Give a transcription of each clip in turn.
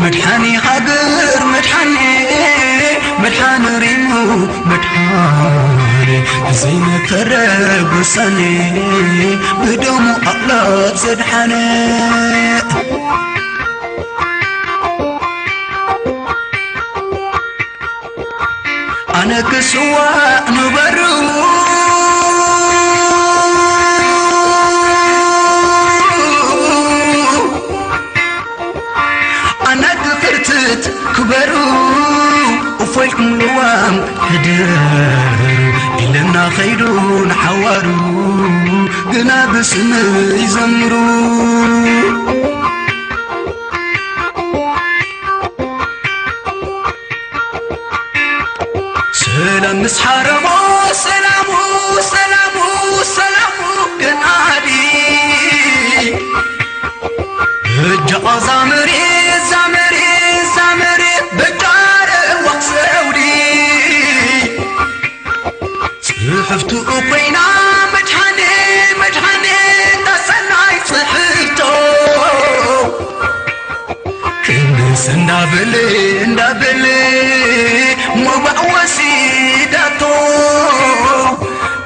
መድሓኒ ሃገር መድሓኒ፣ መድሓኒ ሪሙ መድሓኒ፣ ዘይመተረብ ውሳኔ ብደሙ ኣቕላት ዘድሓነ። ኣነ ክስዋእ ንበሩ፣ ኣነ ክፍርትት ክበሩ፣ እፎይ ኢልኩም ልዋም ሕደሩ ኢለና ኸይዱ ንሓዋሩ፣ ግና ብስመይ ይዘምሩ። ሰላም ምስ ሓረሞ ሰላሙ ሰላሙ ሰላሙ ክናዲ። እጃ ዛምሪ ዛምሪ ዛምሪ በጃረ ወቕሰውዲ። ጽሕፍቱ ኮይና መድሓኔ መድሓኔ ታሰናይ ጽሕፍቶ። ክንስ እንዳበለ እንዳበለ ሞባእ ወሲዳቶ።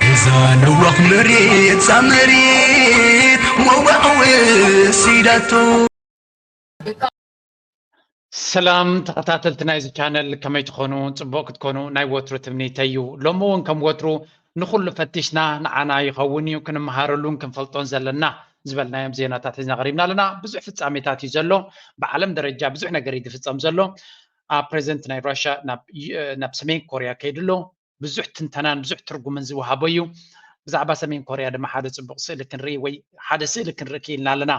እዛ ንዋኽ መሬት እዛ መሬት ሞባእ ወሲዳቶ። ሰላም ተኸታተልቲ ናይዚ ቻነል፣ ከመይ ትኾኑ? ጽቡቕ ክትኮኑ ናይ ወትሩ ትምኒተይ እዩ። ሎሚ እውን ከም ወትሩ ንኹሉ ፈቲሽና ንዓና ይኸውን እዩ፣ ክንመሃረሉን ክንፈልጦን ዘለና ዝበልናዮም ዜናታት ሒዝና ቀሪብና ኣለና። ብዙሕ ፍጻሜታት እዩ ዘሎ። ብዓለም ደረጃ ብዙሕ ነገር እዩ ዝፍጸም ዘሎ። ኣብ ፕሬዚደንት ናይ ራሽያ ናብ ዩ-፣ ናብ ሰሜን ኮርያ ከይዱ ኣሎ። ብዙሕ ትንተናን ብዙሕ ትርጉምን ዝወሃቦ እዩ። ብዛዕባ ሰሜን ኮርያ ድማ ሓደ ጽቡቕ ስእሊ ክንርኢ ወይ ሓደ ስእሊ ክንርኢ ክኢልና ኣለና።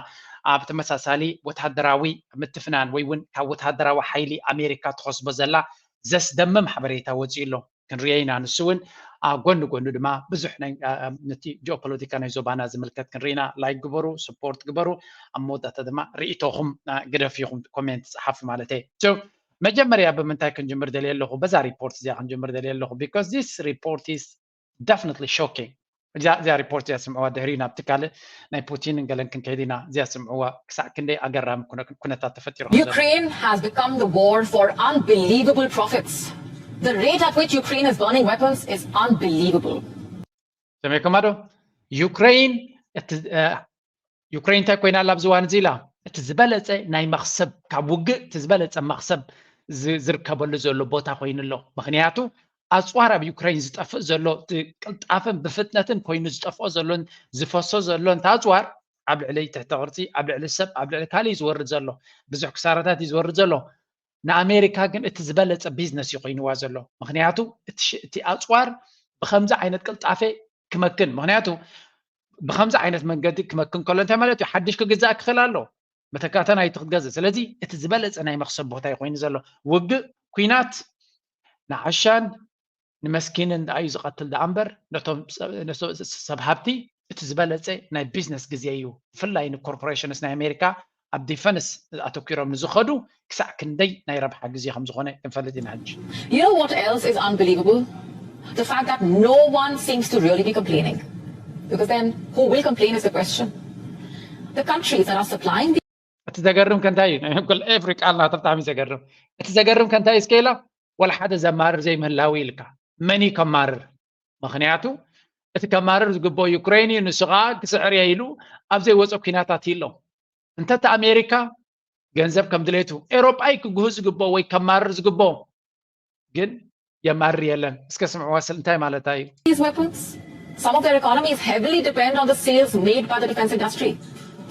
ኣብ ተመሳሳሊ ወተሃደራዊ ምትፍናን ወይ እውን ካብ ወተሃደራዊ ሓይሊ ኣሜሪካ ትኸስቦ ዘላ ዘስደምም ሓበሬታ ወጺኡ ኣሎ። ክንርእዮ ኢና። ንሱ እውን፣ ኣ፣ ጎኒ ጎኑ ድማ ብዙሕ ናይ፣ ኣ፣ ኣ፣ ነቲ ጂኦፖለቲካ ናይ ዞባና ዝምልከት ክንርኢ ኢና። ላይክ ግበሩ፣ ስፖርት ግበሩ። ኣብ መወዳእታ ድማ ርእይቶኹም፣ ኣ፣ ግደፉ ኢኹም፣ ኮሜንት ጸሓፉ ማለት እየ። So፣ መጀመርያ ብምንታይ ክንጅምር ደልየ ኣለኹ? በዛ ሪፖርት እዚኣ ክንጅምር ደልየ ኣለኹ። Because this report is definitely shocking. እዚኣ፣ እዚኣ ሪፖርት እዚኣ ስምዕዋ፣ ድሕሪ ናብቲ ካልእ ናይ ፑቲን ገለን ክንከይድ ኢና። እዚኣ ስምዕዋ፣ ክሳዕ ክንደይ ኣገራሚ ኩነ-፣ ኩነታት ተፈጢሩ ከም ዘሎ። Ukraine has become the war for unbelievable profits. The rate at which Ukraine is burning weapons is unbelievable. ሰሚዕኩማ ዶ? ዩክሬን እቲ፣ እ፣ ዩክሬን እንታይ ኮይና ኣላ ኣብዚ እዋን እዚ ኢላ? እቲ ዝበለጸ ናይ መኽሰብ፣ ካብ ውግእ እቲ ዝበለጸ መኽሰብ ዝ-፣ ዝርከበሉ ዘሎ ቦታ ኮይኑ ኣሎ። ምኽንያቱ ኣጽዋር ኣብ ዩክሬን ዝጠፍእ ዘሎ፣ እቲ ቅልጣፈን ብፍጥነትን ኮይኑ ዝጠፍኦ ዘሎን ዝፈሶ ዘሎን እቲ ኣጽዋር ኣብ ልዕሊ ትሕተ ቅርጺ፣ ኣብ ልዕሊ ሰብ፣ ኣብ ልዕሊ ካልእ እዩ ዝወርድ ዘሎ። ብዙሕ ክሳራታት እዩ ዝወርድ ዘሎ። ንኣሜሪካ ግን እቲ ዝበለጸ ቢዝነስ እዩ ኮይንዋ ዘሎ። ምኽንያቱ እቲ ሽ-፣ እቲ ኣጽዋር ብኸምዚ ዓይነት ቅልጣፈ ክመክን፣ ምኽንያቱ ብኸምዚ ዓይነት መንገዲ ክመክን ከሎ እንታይ ማለት እዩ? ሓድሽ ክግዛእ ክኽእል ኣሎ፣ መተካእታ ናይቲ ክትገዝእ። ስለዚ እቲ ዝበለጸ ናይ መኽሰብ ቦታ እዩ ኮይኑ ዘሎ። ውግእ፣ ኲናት ንዓሻን ንመስኪንን ደኣ እዩ ዝቐትል ደኣ እምበር፣ ነቶም ሰ-፣ ነቶ-፣ ሰብ ሃብቲ እቲ ዝበለጸ ናይ ቢዝነስ ግዜ እዩ። ብፍላይ ንኮርፖሬሽንስ ናይ ኣሜሪካ ኣብ ዲፈንስ ኣተኲሮም ንዝኸዱ ክሳዕ ክንደይ ናይ ረብሓ ግዜ ከም ዝኾነ ክንፈልጥ ኢና ሕጂ። You know what else is unbelievable? The fact that no one seems to really be complaining. Because then, who will complain is the question. The countries that are supplying the እቲ ዘገርም ከ እንታይ እዩ? ናይ ኩል ኤቭሪ ቃል ናቶ ብጣዕሚ ዘገርም። እቲ ዘገርም ከ እንታይ እዩ? እስከ ኢላ፣ ወላ ሓደ ዘማርር ዘይምህላው ኢልካ። መን እዩ ከማርር? ምኽንያቱ እቲ ከማርር ዝግብኦ ዩክሬን እዩ፣ ንሱ ኸኣ ክስዕር እየ ኢሉ ኣብ ዘይወጾ ኲናታት እዩ ኣሎ። እንተ እቲ ኣሜሪካ ገንዘብ ከም ድሌቱ፣ ኤውሮጳ እዩ ክግሁ ዝግብኦ ወይ ከማርር ዝግብኦ። ግን የማርር የለን። እስከ ስምዕዋ ስል እንታይ ማለታ እዩ? These weapons, some of their economies heavily depend on the sales made by the defense industry.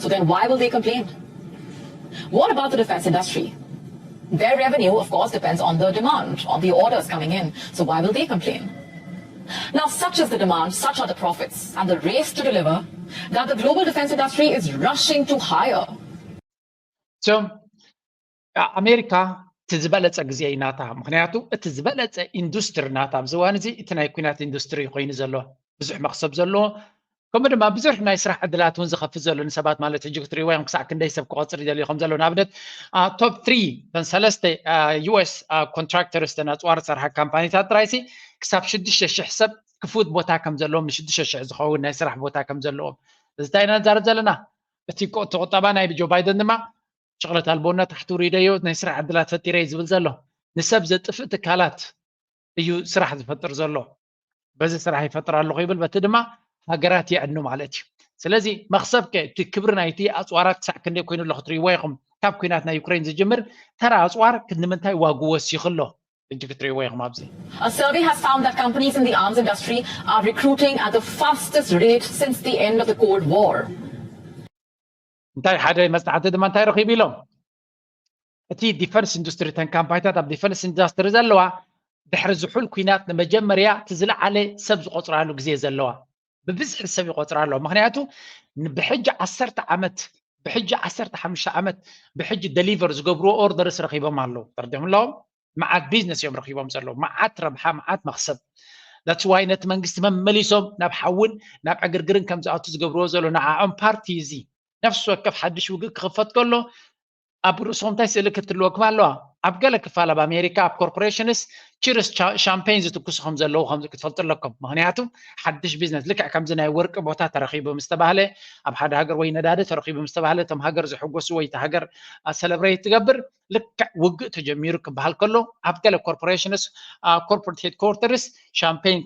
So then why will they complain? What about the defense industry? Their revenue, of course, depends on the demand, on the orders coming in. So why will they complain? Now, such is the demand, such are the profits, and the race to deliver that the global defense industry is rushing to hire. So, ኣ-፣ ኣሜሪካ እቲ ዝበለጸ ግዜ እዩ ናታ። ምኽንያቱ እቲ ዝበለጸ ኢንዱስትሪ ናታ ኣብዚ እዋን እዚ እቲ ናይ ኲናት ኢንዱስትሪ ኮይኑ ዘሎ፣ ብዙሕ መኽሰብ ዘለዎ፣ ከምኡ ድማ ብዙሕ ናይ ስራሕ ዕድላት እውን ዝኸፍት ዘሎ ንሰባት፣ ማለት ሕጂ ክትርእይዎ እዮም ክሳዕ ክንደይ ሰብ ክቆጽር ይደልዩ ከም ዘሎ። ንኣብነት፣ ኣ፣ ቶፕ ትሪ፣ እተን ሰለስተ፣ ኣ፣ ዩ ኤስ፣ ኣ፣ ኮንትራክተርስ፣ እተን ኣጽዋር ዝሰርሓ ካምፓኒታት ጥራይሲ ክሳብ ሽዱሽተ ሽሕ ሰብ ክፉት ቦታ ከም ዘለዎም፣ ንሽዱሽተ ሽሕ ዝኸውን ናይ ስራሕ ቦታ ከም ዘለዎም፣ እዚ እንታይ ኢና ንዛረብ ዘለና? እቲ ቆ-፣ እቲ ቁጠባ ናይ ጆ ባይደን ድማ ሽቕለት ኣልቦነት ታሕቲ ውሪደዮ ናይ ስራሕ ዕድላት ፈጢረ እዩ ዝብል ዘሎ። ንሰብ ዘጥፍእ ትካላት እዩ ስራሕ ዝፈጥር ዘሎ። በዚ ስራሕ ይፈጥር ኣለኹ ይብል፣ በቲ ድማ ሃገራት የዕኑ ማለት እዩ። ስለዚ መኽሰብ ከ እቲ ክብሪ ናይቲ ኣፅዋራት ክሳዕ ክንደይ ኮይኑ ኣሎ ክትርእይዎ ኢኹም። ካብ ኲናት ናይ ዩክሬን ዝጅምር ተራ ኣፅዋር ክንዲ ምንታይ ዋግኡ ወሲኹ ኣሎ ሕጂ ክትርእይዎ ኢኹም ኣብዚ። A survey has found that companies in the arms industry are recruiting at the fastest rate since the end of the Cold War. እንታይ ሓደ መፅናዕቲ ድማ እንታይ ረኺቡ ኢሎም፣ እቲ ዲፈንስ ኢንዱስትሪ፣ እተን ካምፓኒታት ኣብ ዲፈንስ ኢንዱስትሪ ዘለዋ ድሕሪ ዝሑል ኲናት ንመጀመርያ እቲ ዝለዓለ ሰብ ዝቆፅራሉ ግዜ ዘለዋ፣ ብብዝሒ ሰብ ይቆፅራ ኣለዋ። ምክንያቱ ብሕጂ ዓሰርተ ዓመት፣ ብሕጂ ዓሰርተ ሓሙሽተ ዓመት ብሕጂ ደሊቨር ዝገብርዎ ኦርደርስ ረኺቦም ኣለዉ። ተረዲኦም ኣለዎም። መዓት ቢዝነስ እዮም ረኺቦም ዘለዉ፣ መዓት ረብሓ፣ መዓት መኽሰብ። That's why ነቲ መንግስቲ መመሊሶም ናብ ሓውን ናብ ዕግርግርን ከም ዝኣቱ ዝገብርዎ ዘሎ ንዓኦም ፓርቲ እዚ። ነፍሲ ወከፍ ሓድሽ ውግእ ክኽፈት ከሎ ኣብ ርእሶም እንታይ ስእሊ ክትልወኩም ኣለዋ? ኣብ ገለ ክፋል ኣብ ኣሜሪካ ኣብ ኮርፖሬሽንስ ቺርስ ሻምፔን ዝትኩሱ ከም ዘለዉ ከም ክትፈልጡ ኣለኩም። ምክንያቱ ሓድሽ ቢዝነስ ልክዕ ከምዚ ናይ ወርቂ ቦታ ተረኺቡ ምስ ተባህለ፣ ኣብ ሓደ ሃገር ወይ ነዳዲ ተረኺቡ ምስ ተባህለ እቶም ሃገር ዝሕጎሱ ወይ እቲ ሃገር ሰለብሬት ትገብር ልክዕ ውግእ ተጀሚሩ ክበሃል ከሎ ኣብ ገለ ኮርፖሬሽንስ ኮርፖሬት ሄድኮርተርስ ሻምፔን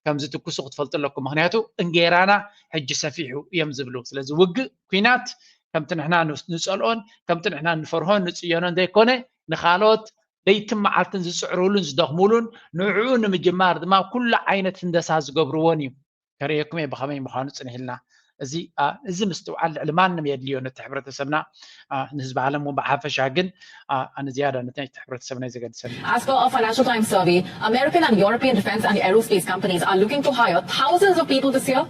ከም ዝትኩሱ ክትፈልጡ ኣለኩም። ምክንያቱ እንጌራና ሕጂ ሰፊሑ እዮም ዝብሉ። ስለዚ ውግእ ኲናት ከምቲ ንሕና ንፀልኦን ከምቲ ንሕና ንፈርሆን ንፅየኖን ዘይኮነ ንካልኦት ለይትን መዓልትን ዝፅዕሩሉን ዝደኽሙሉን ንዕኡ ንምጅማር ድማ ኩሉ ዓይነት ህንደሳ ዝገብርዎን እዩ። ከርእየኩም እየ ብኸመይ ምዃኑ ፅንሕ ኢልና። እዚ እዚ ምስትውዓል ልዕሊ ማንም የድልዮ ነቲ ሕብረተሰብና፣ ንህዝቢ ዓለም እውን ብሓፈሻ፣ ግን ኣነ ዝያዳ ነቲ ሕብረተሰብና እዩ ዘገድሰኒ። As per a Financial Times survey, American and European defense and aerospace companies are looking to hire thousands of people this year.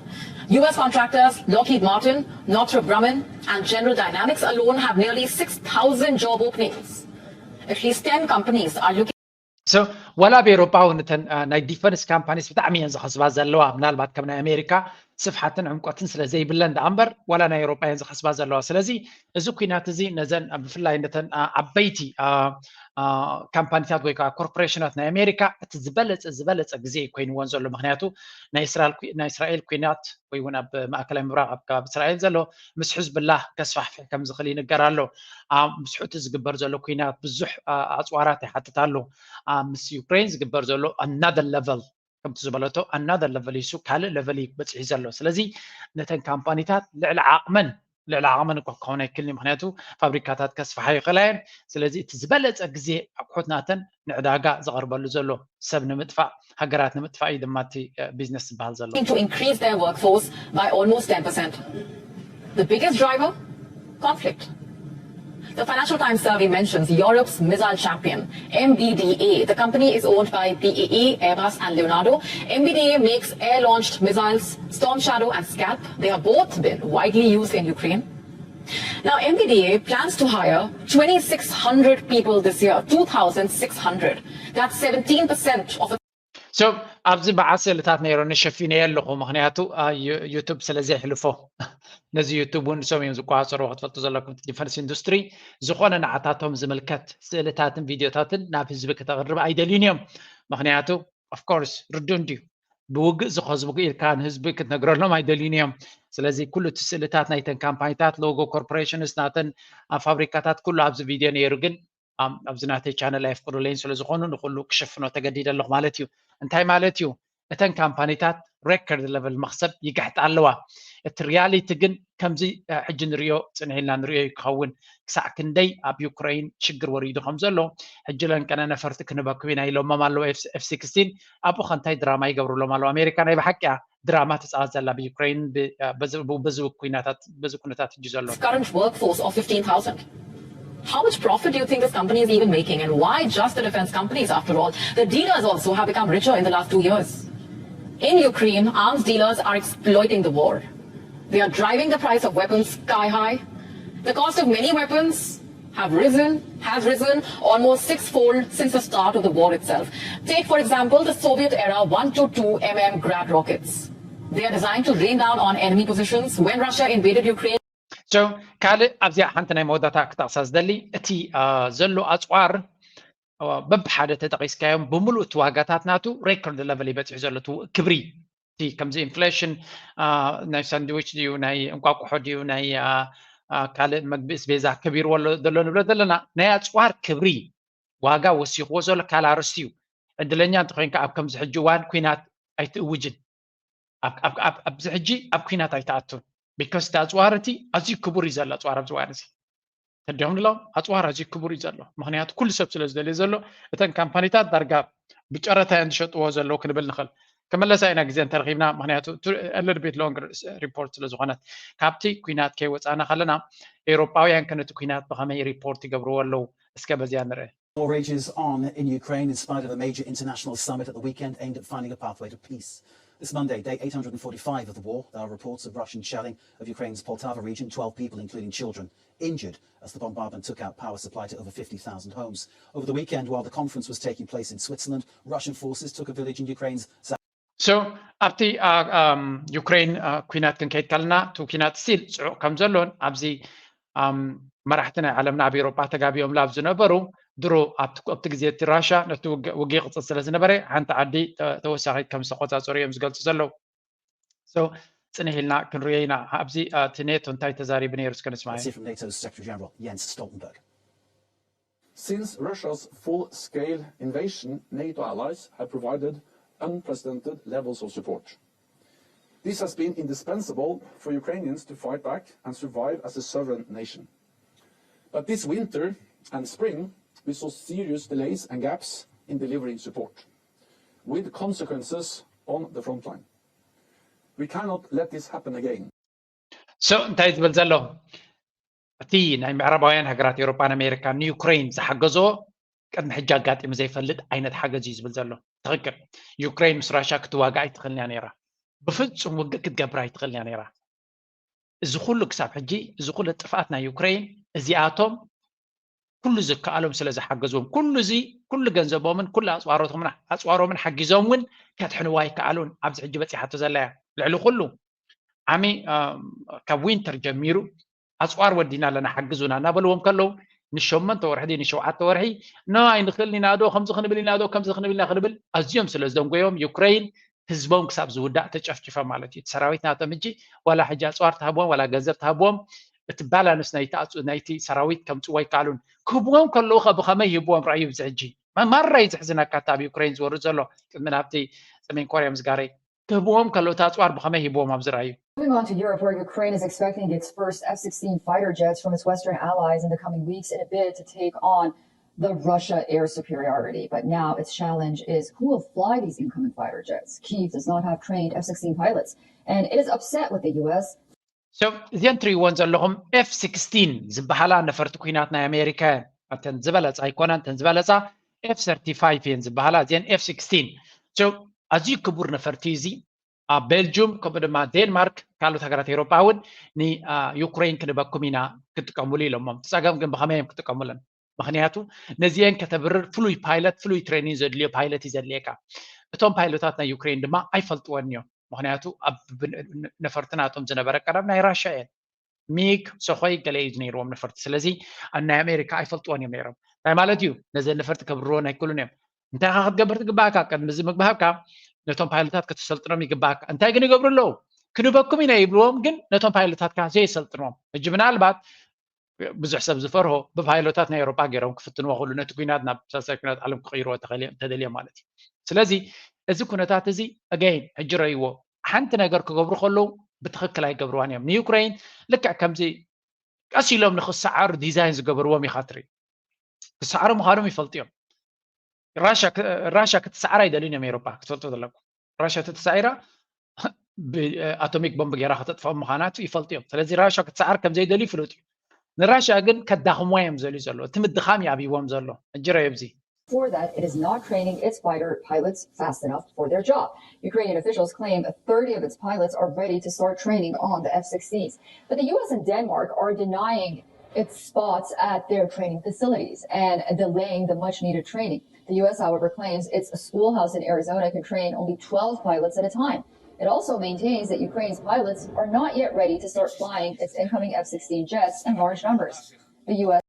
U S contractors Lockheed Martin, Northrop Grumman, and General Dynamics alone have nearly six thousand job openings. At least ten companies are looking So ዋላ ኣብ ኤውሮጳ እውን እተን ናይ ዲፈንስ ካምፓኒስ ብጣዕሚ እየን ዝኸስባ ዘለዋ። ምናልባት ከም ናይ ኣሜሪካ ስፍሓትን ዕምቆትን ስለ ዘይብለን ደኣ እምበር ዋላ ናይ ኤውሮጳ እየን ዝኸስባ ዘለዋ። ስለዚ እዚ ኲናት እዚ ነዘን ብፍላይ ነተን ዓበይቲ ካምፓኒታት ወይ ከዓ ኮርፖሬሽናት ናይ ኣሜሪካ እቲ ዝበለፀ ዝበለፀ ግዜ ኮይንዎን ዘሎ። ምክንያቱ ናይ እስራኤል ኲናት ወይ እውን ኣብ ማእከላይ ምብራቕ ኣብ ከባቢ እስራኤል ዘሎ ምስ ሕዝብላህ ከስፋሕፍሕ ከም ዝኽእል ይንገር ኣሎ። ምስ ሑቲ ዝግበር ዘሎ ኲናት ብዙሕ ኣፅዋራት ይሓትት ኣሎ። ምስ ዩክሬን ዝግበር ዘሎ ኣናደር ለቨል ከምቲ ዝበለቶ ኣናደር ለቨል ይሱ ካልእ ለቨል በፂሑ ዘሎ። ስለዚ ነተን ካምፓኒታት ልዕሊ ዓቕመን ልዕሊ ዓቕመን እኳ ክኸውን ኣይክልኒ። ምክንያቱ ፋብሪካታት ከስፍሓ ይኽእላ እየን። ስለዚ እቲ ዝበለፀ ግዜ ኣቑሑት ናተን ንዕዳጋ ዝቐርበሉ ዘሎ ሰብ ንምጥፋእ ሃገራት ንምጥፋእ እዩ ድማ እቲ ቢዝነስ ዝበሃል ዘሎ። To increase their workforce by almost ten percent. The biggest driver? Conflict. The Financial Times survey mentions Europe's missile champion, M B D A. The company is owned by B A E, Airbus, and Leonardo. M B D A makes air launched missiles, Storm Shadow and Scalp. They have both been widely used in Ukraine. Now, M B D A plans to hire twenty-six hundred people this year, two thousand six hundred. That's seventeen percent of a So ኣብዚ በዓል ስእልታት ነይሮኒ ሸፊነዮ ኣለኹ፣ ምክንያቱ ዩቱብ ስለ ዘየሕልፎ። ነዚ ዩቱብ እውን ንሶም እዮም ዝቆፃፀርዎ። ክትፈልጡ ዘለኩም ዲፈንስ ኢንዱስትሪ ዝኾነ ንዓታቶም ዝምልከት ስእልታትን ቪድዮታትን ናብ ህዝቢ ክተቕርብ ኣይደልዩን እዮም። ምክንያቱ ኦፍኮርስ ርዱእ እንድዩ፣ ብውግእ ዝኸስቡ ኢልካ ንህዝቢ ክትነግረሎም ኣይደልዩን እዮም። ስለዚ ኩሉ እቲ ስእልታት ናይተን ካምፓኒታት፣ ሎጎ ኮርፖሬሽንስ ናተን ፋብሪካታት ኩሉ ኣብዚ ቪድዮ ነይሩ፣ ግን ኣብዚ ናተይ ቻነል ኣይፍቅዱለይን ስለዝኾኑ ንኩሉ ክሽፍኖ ተገዲደ ኣለኹ ማለት እዩ። እንታይ ማለት እዩ? እተን ካምፓኒታት ሬከርድ ለቨል መኽሰብ ይግሕጣ ኣለዋ። እቲ ሪያሊቲ ግን ከምዚ ሕጂ ንሪኦ ፅንሕ ኢልና ንሪኦ ይክኸውን። ክሳዕ ክንደይ ኣብ ዩክረይን ሽግር ወሪዱ ከም ዘሎ ሕጂ ለንቀነ ነፈርቲ ክንበኩም ኢና ኢሎሞም ኣለዉ። ኤፍ ሲክስቲን ኣብኡ ከ እንታይ ድራማ ይገብሩሎም ኣለዉ? ኣሜሪካ ናይ ብሓቂ እያ ድራማ ትፃወት ዘላ ብዩክረይን በዚ ኩነታት ሕጂ ዘሎ። Current workforce of fifteen thousand. How much profit do you think this company is even making, and why just the defense companies after all? The dealers also have become richer in the last two years. In Ukraine, arms dealers are exploiting the war. They are driving the price of weapons sky high. The cost of many weapons have risen, has risen almost sixfold since the start of the war itself. Take, for example, the Soviet era one twenty-two mm Grad rockets. They are designed to rain down on enemy positions. When Russia invaded Ukraine, So ካልእ ኣብዚኣ ሓንቲ ናይ መወዳእታ ክጠቕሳ ዝደሊ እቲ ዘሎ ኣፅዋር በብሓደ ተጠቒስካዮም ብምሉእ እቲ ዋጋታት ናቱ ሬኮርድ ለቨል ይበፅሑ ዘሎ ክብሪ እቲ ከምዚ ኢንፍሌሽን ናይ ሳንድዊች ድዩ ናይ እንቋቁሖ ድዩ ናይ ካልእ መግቢ ኣስቤዛ ከቢርዎ ዘሎ ንብሎ ዘለና ናይ ኣፅዋር ክብሪ ዋጋ ወሲኽዎ ዘሎ ካልእ ኣርእስቲ እዩ። ዕድለኛ እንተኮይንካ ኣብ ከምዚ ሕጂ እዋን ኩናት ኣይትእውጅን። ኣብዚ ሕጂ ኣብ ኩናት ኣይትኣቱን። ቢኮስ እቲ ኣፅዋር እቲ ኣዝዩ ክቡር እዩ ዘሎ ኣፅዋር ኣብዚ እዋን እዚ ተዲኹም ንሎ ኣፅዋር ኣዝዩ ክቡር እዩ ዘሎ። ምክንያቱ ኩሉ ሰብ ስለ ዝደልዮ ዘሎ እተን ካምፓኒታት ዳርጋ ብጨረታ እየን ዝሸጥዎ ዘለዉ ክንብል ንኽእል። ክመለሳ ኢና ግዜ እንተረኺብና ምክንያቱ ሊትል ቢት ሎንግ ሪፖርት ስለ ዝኾነት። ካብቲ ኩናት ከይወፃና ከለና ኤውሮጳውያን ከ ነቲ ኩናት ብኸመይ ሪፖርት ይገብርዎ ኣለዉ? እስከ በዚያ ንርእ። War rages on in Ukraine in spite of a major international summit at the weekend aimed at finding a pathway to peace. This Monday, day eight hundred and forty-five of the war, there are reports of Russian shelling of Ukraine's Poltava region, twelve people, including children, injured as the bombardment took out power supply to over fifty thousand homes. Over the weekend, while the conference was taking place in Switzerland, Russian forces took a village in Ukraine's So ኣብቲ ዩክሬን ኩናት ክንከይድ ከለና እቲ ኩናት ስቲል ፅዑቕ ከም ዘሎን ኣብዚ መራሕቲ ናይ ዓለምና ኣብ ኤውሮጳ ተጋቢኦምላ ኣብ ዝነበሩ ድሮ ኣብቲ ግዜ እቲ ራሻ ነቲ ውግእ ቅፅል ስለ ዝነበረ ሓንቲ ዓዲ ተወሳኺት ከም ዝተቆፃፀሩ እዮም ዝገልፁ ዘለዉ። So ፅንሕ ኢልና ክንሪኦ ኢና። ኣብዚ እቲ ኔቶ እንታይ ተዛሪቡ ነይሩ እስከ ንስማዕ። Let's hear from NATO's Secretary General Jens Stoltenberg. Since Russia's full-scale invasion, NATO allies have provided unprecedented levels of support. This has been indispensable for Ukrainians to fight back and survive as a sovereign nation. But this winter and spring, we saw serious delays and gaps in delivering support, with consequences on the front line. We cannot let this happen again. So እንታይ ዝብል ዘሎ እቲ ናይ ምዕራባውያን ሃገራት ኤውሮጳን ኣሜሪካን ንዩክሬን ዝሓገዝኦ ቅድሚ ሕጂ ኣጋጢሙ ዘይፈልጥ ዓይነት ሓገዝ እዩ ዝብል ዘሎ። ትኽክል። ዩክሬን ምስ ራሻ ክትዋጋእ ኣይትኽእልን እያ ነይራ። ብፍጹም ውግእ ክትገብር ኣይትኽእልን እያ ነይራ። እዚ ኩሉ ክሳብ ሕጂ እዚ ኩሉ ጥፍኣት ናይ ዩክሬን እዚኣቶም ኩሉ ዝከኣሎም ስለ ዝሓገዝዎም ኩሉ እዚ ኩሉ ገንዘቦምን ኩሉ ኣፅዋሮቶምን ኣፅዋሮምን ሓጊዞም እውን ከድሕንዋ ኣይከኣሉን። ኣብዚ ሕጂ በፂሓቶ ዘላ እያ። ልዕሊ ኩሉ ዓሚ ካብ ዊንተር ጀሚሩ ኣፅዋር ወዲና ኣለና ሓግዙና እናበልዎም ከለዉ ንሸመንተ ወርሒ ድዩ ንሸውዓተ ወርሒ ኖ ኣይንኽእልን ኢና ዶ ከምዚ ክንብል ኢና ዶ ከምዚ ክንብል ኢና ክንብል ኣዝዮም ስለ ዝደንጎዮም ዩክሬን ህዝቦም ክሳብ ዝውዳእ ተጨፍጭፎም ማለት እዩ። እቲ ሰራዊት ናቶም ሕጂ ዋላ ሕጂ ኣፅዋር ትሃብዎም ዋላ ገንዘብ ትሃብዎም እቲ ባላንስ ናይቲ ሰራዊት ከምፅዎ ኣይከኣሉን። ክህብዎም ከለዉ ከ ብኸመይ ይህብዎም? ረኣዩ እዚ ሕጂ ማራ እዩ ዘሕዝነካ እቲ ኣብ ዩክሬን ዝወርድ ዘሎ ቅድሚ ናብቲ ሰሜን ኮርያ ምስጋረይ ክህብዎም ከለዉ እቲ ኣፅዋር ብኸመይ ሂብዎም ኣብዚ ረኣዩ። Moving on to Europe, where Ukraine is expecting its first F sixteen fighter jets from its Western allies in the coming weeks in a bid to take on the Russia air superiority. But now its challenge is who will fly these incoming fighter jets. Kyiv does not have trained F sixteen pilots, and it is upset with the U S. So እዚአን ትሪእዎን ዘለኹም ኤፍ ሲክስቲን ዝበሃላ ነፈርቲ ኩናት ናይ ኣሜሪካ እየን። እተን ዝበለፃ ኣይኮናን፣ እተን ዝበለፃ ኤፍ ሰርቲፋይቭ እየን ዝበሃላ፣ እዚአን ኤፍ ሲክስቲን። So ኣዝዩ ክቡር ነፈርቲ እዚ ኣብ ቤልጁም ከምኡ ድማ ዴንማርክ ካልኦት ሃገራት ኤውሮጳ እውን ንዩክሬን ክንበኩም ኢና ክጥቀሙሉ ኢሎሞም። እቲ ጸገም ግን ብኸመይ እዮም ክጥቀሙለን? ምኽንያቱ ነዚአን ከተብርር ፍሉይ ፓይለት ፍሉይ ትሬኒን ዘድልዮ ፓይለት እዩ ዘድልየካ። እቶም ፓይሎታት ናይ ዩክሬን ድማ ኣይፈልጥወን እዮም። ምኽንያቱ ኣብ ነፈርቲ ናቶም ዝነበረ ቀደም ናይ ራሻ እየን። ሚግ ሶኾይ ገለ እዩ ነይርዎም ነፈርቲ። ስለዚ ኣብ ናይ ኣሜሪካ ኣይፈልጥዎን እዮም ነይሮም። እንታይ ማለት እዩ? ነዘን ነፈርቲ ከብርርዎን ኣይክእሉን እዮም። እንታይ ኻ ክትገብር ትግባእካ? ቅድሚ እዚ ምግባህካ ነቶም ፓይሎታት ከተሰልጥኖም ይግባእካ። እንታይ ግን ይገብሩ ኣለዉ? ክንበኩም ኢና ይብልዎም፣ ግን ነቶም ፓይሎታት ካ ዘየሰልጥንዎም። ሕጂ ምናልባት ብዙሕ ሰብ ዝፈርሆ ብፓይሎታት ናይ ኤውሮጳ ገይሮም ክፍትንዎ ክእሉ ነቲ ኩናት ናብ ሳልሳይ ኩናት ዓለም ክቕይርዎ ተደልዮም ማለት እዩ። ስለዚ እዚ ኩነታት እዚ ኣገይን ሕጂ ረእይዎ ሓንቲ ነገር ክገብሩ ከለዉ ብትኽክል ኣይገብርዋን እዮም። ንዩክሬን ልክዕ ከምዚ ቀስ ኢሎም ንክሰዓሩ ዲዛይን ዝገበርዎም ኢኻ ትርኢ። ክሰዓሩ ምዃኖም ይፈልጡ እዮም። ራሻ ክትሰዓር ኣይደልዩን እዮም ኤውሮጳ ክትፈልጡ ዘለኩም። ራሻ ተተሳዒራ ብኣቶሚክ ቦምብ ገይራ ከተጥፍኦም ምዃና ይፈልጡ እዮም። ስለዚ ራሻ ክትሰዓር ከም ዘይደልዩ ፍሉጥ እዩ። ንራሻ ግን ከዳኽምዋ እዮም ዝደልዩ ዘሎ። እቲ ምድኻም እዩ ኣብይዎም ዘሎ። እጅረ ኣብዚ For that, it is not training its fighter pilots fast enough for their job. Ukrainian officials claim thirty of its pilots are ready to start training on the F sixteens. But the U S and Denmark are denying its spots at their training facilities and delaying the much needed training. The U S, however, claims its schoolhouse in Arizona can train only twelve pilots at a time. It also maintains that Ukraine's pilots are not yet ready to start flying its incoming F sixteen jets in large numbers. The U S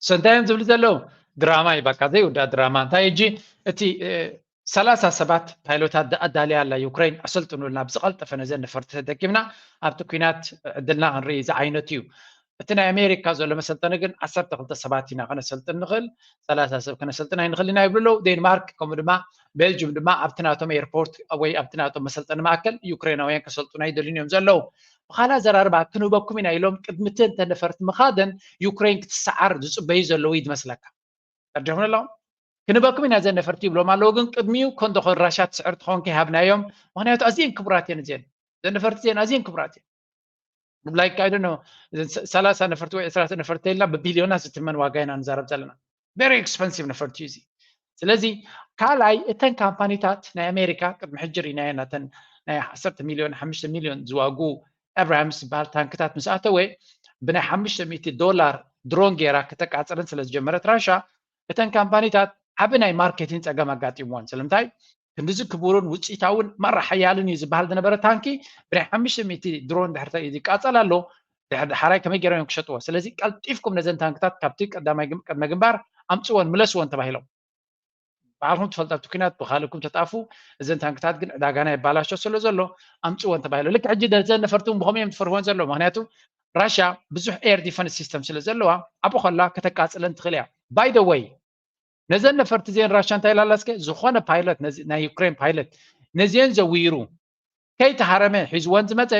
So እንታይ እዮም ዝብሉ ዘለዉ? ድራማ እዩ በቃ፣ ዘይውዳእ ድራማ። እንታይ ሕጂ እቲ ሰላሳ ሰባት ፓይሎታት ኣዳልያ ኣላ ዩክሬን፣ ኣሰልጥኑልና ብዝቐልጠፈ ነዘን ነፈርቲ ተጠቂምና ኣብቲ ኲናት ዕድልና ክንርኢ ዝዓይነቱ እዩ። እቲ ናይ ኣሜሪካ ዘሎ መሰልጠኒ ግን ዓሰርተ ክልተ ሰባት ኢና ከነሰልጥን ንኽእል፣ ሰላሳ ሰብ ከነሰልጥን ኣይንኽእል ኢና ይብሉ ኣለዉ። ዴንማርክ ከምኡ ድማ ቤልጅም ድማ ኣብቲ ናቶም ኤርፖርት ወይ ኣብቲ ናቶም መሰልጠኒ ማእከል ዩክሬናውያን ከሰልጥኑ ኣይደልዩን እዮም ዘለዉ። ብኻልእ ኣዘራርባ ክንህበኩም ኢና ኢሎም ቅድሚ እተን ነፈርቲ ምኻደን ዩክሬን ክትሰዓር ዝጽበዩ ዘለዉ እዩ ዝመስለካ። ተረዲኹም ኣለኹም? ክንበኩም ኢና ዘን ነፈርቲ ይብሎም ኣለዉ፣ ግን ቅድሚኡ ኮንዶ ኾን ራሻ ትስዕር ትኸውን ከይሃብናዮም። ምኽንያቱ ኣዝየን ክቡራት እየን እዚአን። ዘን ነፈርቲ እዚአን ኣዝየን ክቡራት እየን። ላይክ ኣይ ዶንት ኖ፣ ሰላሳ ነፈርቲ ወይ ዕስራ ነፈርቲ ኢልና ብቢልዮናት ዝትመን ዋጋ ኢና ንዛረብ ዘለና። ቨሪ ኤክስፐንሲቭ ነፈርቲ እዩ እዚ። ስለዚ ካልኣይ እተን ካምፓኒታት ናይ ኣሜሪካ ቅድሚ ሕጂ ርኢናየን፣ ናተን ናይ ዓሰርተ ሚልዮን ሓሙሽተ ሚልዮን ዝዋጉ ኣብራሃምስ ዝበሃል ታንክታት ምስ ኣተወ ብናይ ሓሙሽተ ሚእቲ ዶላር ድሮን ገይራ ከተቃጽለን ስለ ዝጀመረት ራሻ፣ እተን ካምፓኒታት ዓቢ ናይ ማርኬቲንግ ጸገም ኣጋጢምዎን። ስለምንታይ? ክንድዚ ክቡርን ውጽኢታውን ማራ ሓያልን እዩ ዝበሃል ዝነበረ ታንኪ ብናይ ሓሙሽተ ሚእቲ ድሮን ድሕሪ ይቃጸል ኣሎ። ድሕሪ ሓራይ ከመይ ገይሮም እዮም ክሸጥዎ? ስለዚ ቀልጢፍኩም ነዘን ታንክታት ካብቲ ቀዳማይ ግም- ቅድመ ግንባር ኣምጽወን ምለስወን ተባሂሎም። ባዕልኩም ትፈልጡ ኣብቲ ኲናት ብካልእኩም ተጣፉ። እዘን ታንክታት ግን ዕዳጋና ይባላሾ ስለ ዘሎ ኣምጽወን ተባሂሎ። ልክዕ ሕጂ ነዘን ነፈርቲ እውን ብኸምኡ እዮም ትፈርህወን ዘሎ። ምክንያቱ ራሽያ ብዙሕ ኤር ዲፈንስ ሲስተም ስለ ዘለዋ ኣብኡ ከላ ከተቃጽለን ትኽእል እያ። ባይ ደ ወይ ነዘን ነፈርቲ እዚአን ራሻ እንታይ ኢላ ኣላ እስከ? ዝኾነ ፓይለት ነዚ- ናይ ዩክሬን ፓይለት ነዚአን ዘውይሩ ከይተሃረመ ሒዝወን ዝመፀ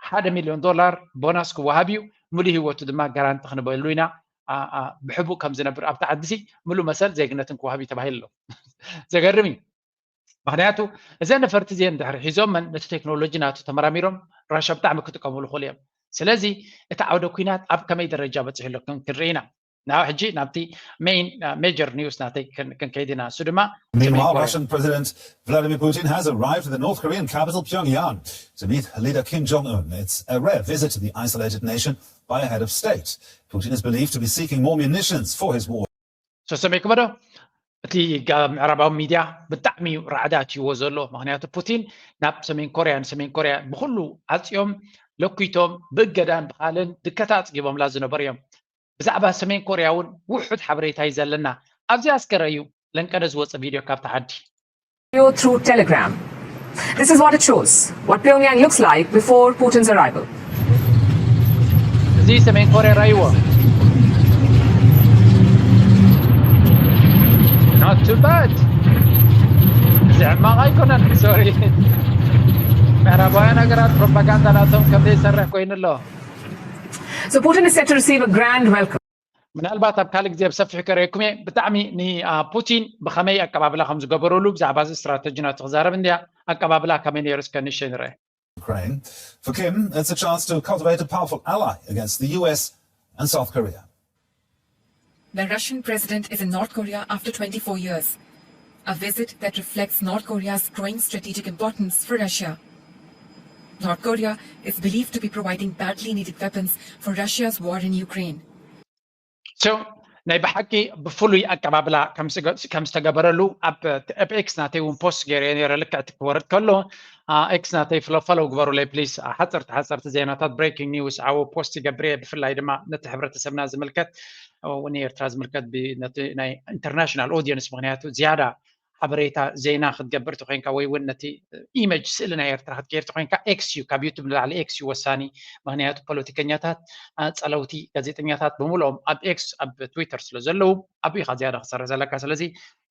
ሓደ ሚልዮን ዶላር ቦናስ ክወሃብ እዩ፣ ሙሉእ ህይወቱ ድማ ጋራንቲ ክንበሉ ኢና፣ ኣ- ኣ- ብሕቡእ ከም ዝነብር ኣብቲ ዓዲ ሲ ሙሉእ መሰል ዜግነትን ክወሃብ እዩ ተባሂሉ ኣሎ። ዘገርም እዩ። ምክንያቱ እዘን ነፈርቲ እዚአን ድሕሪ ሒዞመን ነቲ ቴክኖሎጂ ናቱ ተመራሚሮም ራሻ ብጣዕሚ ክጥቀሙሉ ክእሉ እዮም። ስለዚ እቲ ዓውደ ኲናት ኣብ ከመይ ደረጃ በፂሑ ኣሎ ክን- ክንርኢ ኢና። ናብ ሕጂ ናብቲ ሜይን ሜጀር ኒውስ ናተይ ክን- ክንከይድ ኢና። እሱ ድማ ሰሜን Meanwhile, ኮርያ። Russian President Vladimir Putin has arrived at the North Korean capital Pyongyang to meet leader Kim Jong Un. It's a rare visit to the isolated nation by a head of state. Putin is believed to be seeking more munitions for his war. ሰሰሚዕኩሞ ዶ? እቲ ጋ- ምዕራባዊ ሚድያ ብጣዕሚ እዩ ራዕዲ ኣትይዎ ዘሎ። ምክንያቱ ፑቲን ናብ ሰሜን ኮርያ ንሰሜን ኮርያ ብኩሉ ዓፅዮም ለኩይቶም ብእገዳን ብካልን ድከታ ኣፅጊቦምላ ዝነበሩ እዮም። ብዛዕባ ሰሜን ኮርያ እውን ውሑድ ሓበሬታ እዩ ዘለና። ኣብዚ ኣስከረ እዩ ለንቀደ ዝወፀ ቪድዮ ካብቲ ዓዲ። Video through Telegram. This is what it shows, what Pyongyang looks like before Putin's arrival. እዚ ሰሜን ኮርያ ራይዎ not too bad። እዚ ሕማቕ ኣይኮነን። ሶሪ፣ ምዕራባውያን ሃገራት ፕሮፓጋንዳ ናቶም ከም ዘይሰርሕ ኮይኑ ኣሎ። So Putin is set to receive a grand welcome. ምናልባት ኣብ ካልእ ግዜ ብሰፊሑ ከርእየኩም እየ። ብጣዕሚ ንፑቲን ብኸመይ ኣቀባብላ ከም ዝገበረሉ ብዛዕባ እዚ ስትራተጂ ናቱ ክዛረብ እንድያ። ኣቀባብላ ከመይ ነይሩ እስከ ንእሽተይ ንርአ። Ukraine. For Kim, it's a chance to cultivate a powerful ally against the U S and South Korea. The Russian president is in North Korea after twenty-four years, a visit that reflects North Korea's growing strategic importance for Russia. North Korea is believed to be providing badly needed weapons for Russia's war in Ukraine. So ናይ ብሓቂ ብፍሉይ ኣቀባብላ ከም ዝተገበረሉ ኣብ ኤክስ ናተይ እውን ፖስት ገይረ ነረ። ልክዕ እቲ ክወርድ ከሎ ኤክስ ናተይ ፍሎ ፎሎው ግበሩለይ ፕሊስ። ሓፀርቲ ሓፀርቲ ዜናታት ብሬኪንግ ኒውስ ዓው ፖስት ይገብር እየ። ብፍላይ ድማ ነቲ ሕብረተሰብና ዝምልከት ንኤርትራ ዝምልከት ነቲ ናይ ኢንተርናሽናል ኦዲየንስ፣ ምክንያቱ ዝያዳ ሓበሬታ ዜና ክትገብር ተኮይንካ ወይ እውን ነቲ ኢመጅ ስእሊ ናይ ኤርትራ ክትገይር ተኮይንካ ኤክስ እዩ፣ ካብ ዩቱብ ንላዕሊ ኤክስ እዩ ወሳኒ። ምክንያቱ ፖለቲከኛታት፣ ጸለውቲ፣ ጋዜጠኛታት ብምልኦም ኣብ ኤክስ ኣብ ትዊተር ስለ ዘለዉ ኣብኡ ኢካ ዝያዳ ክሰርሕ ዘለካ። ስለዚ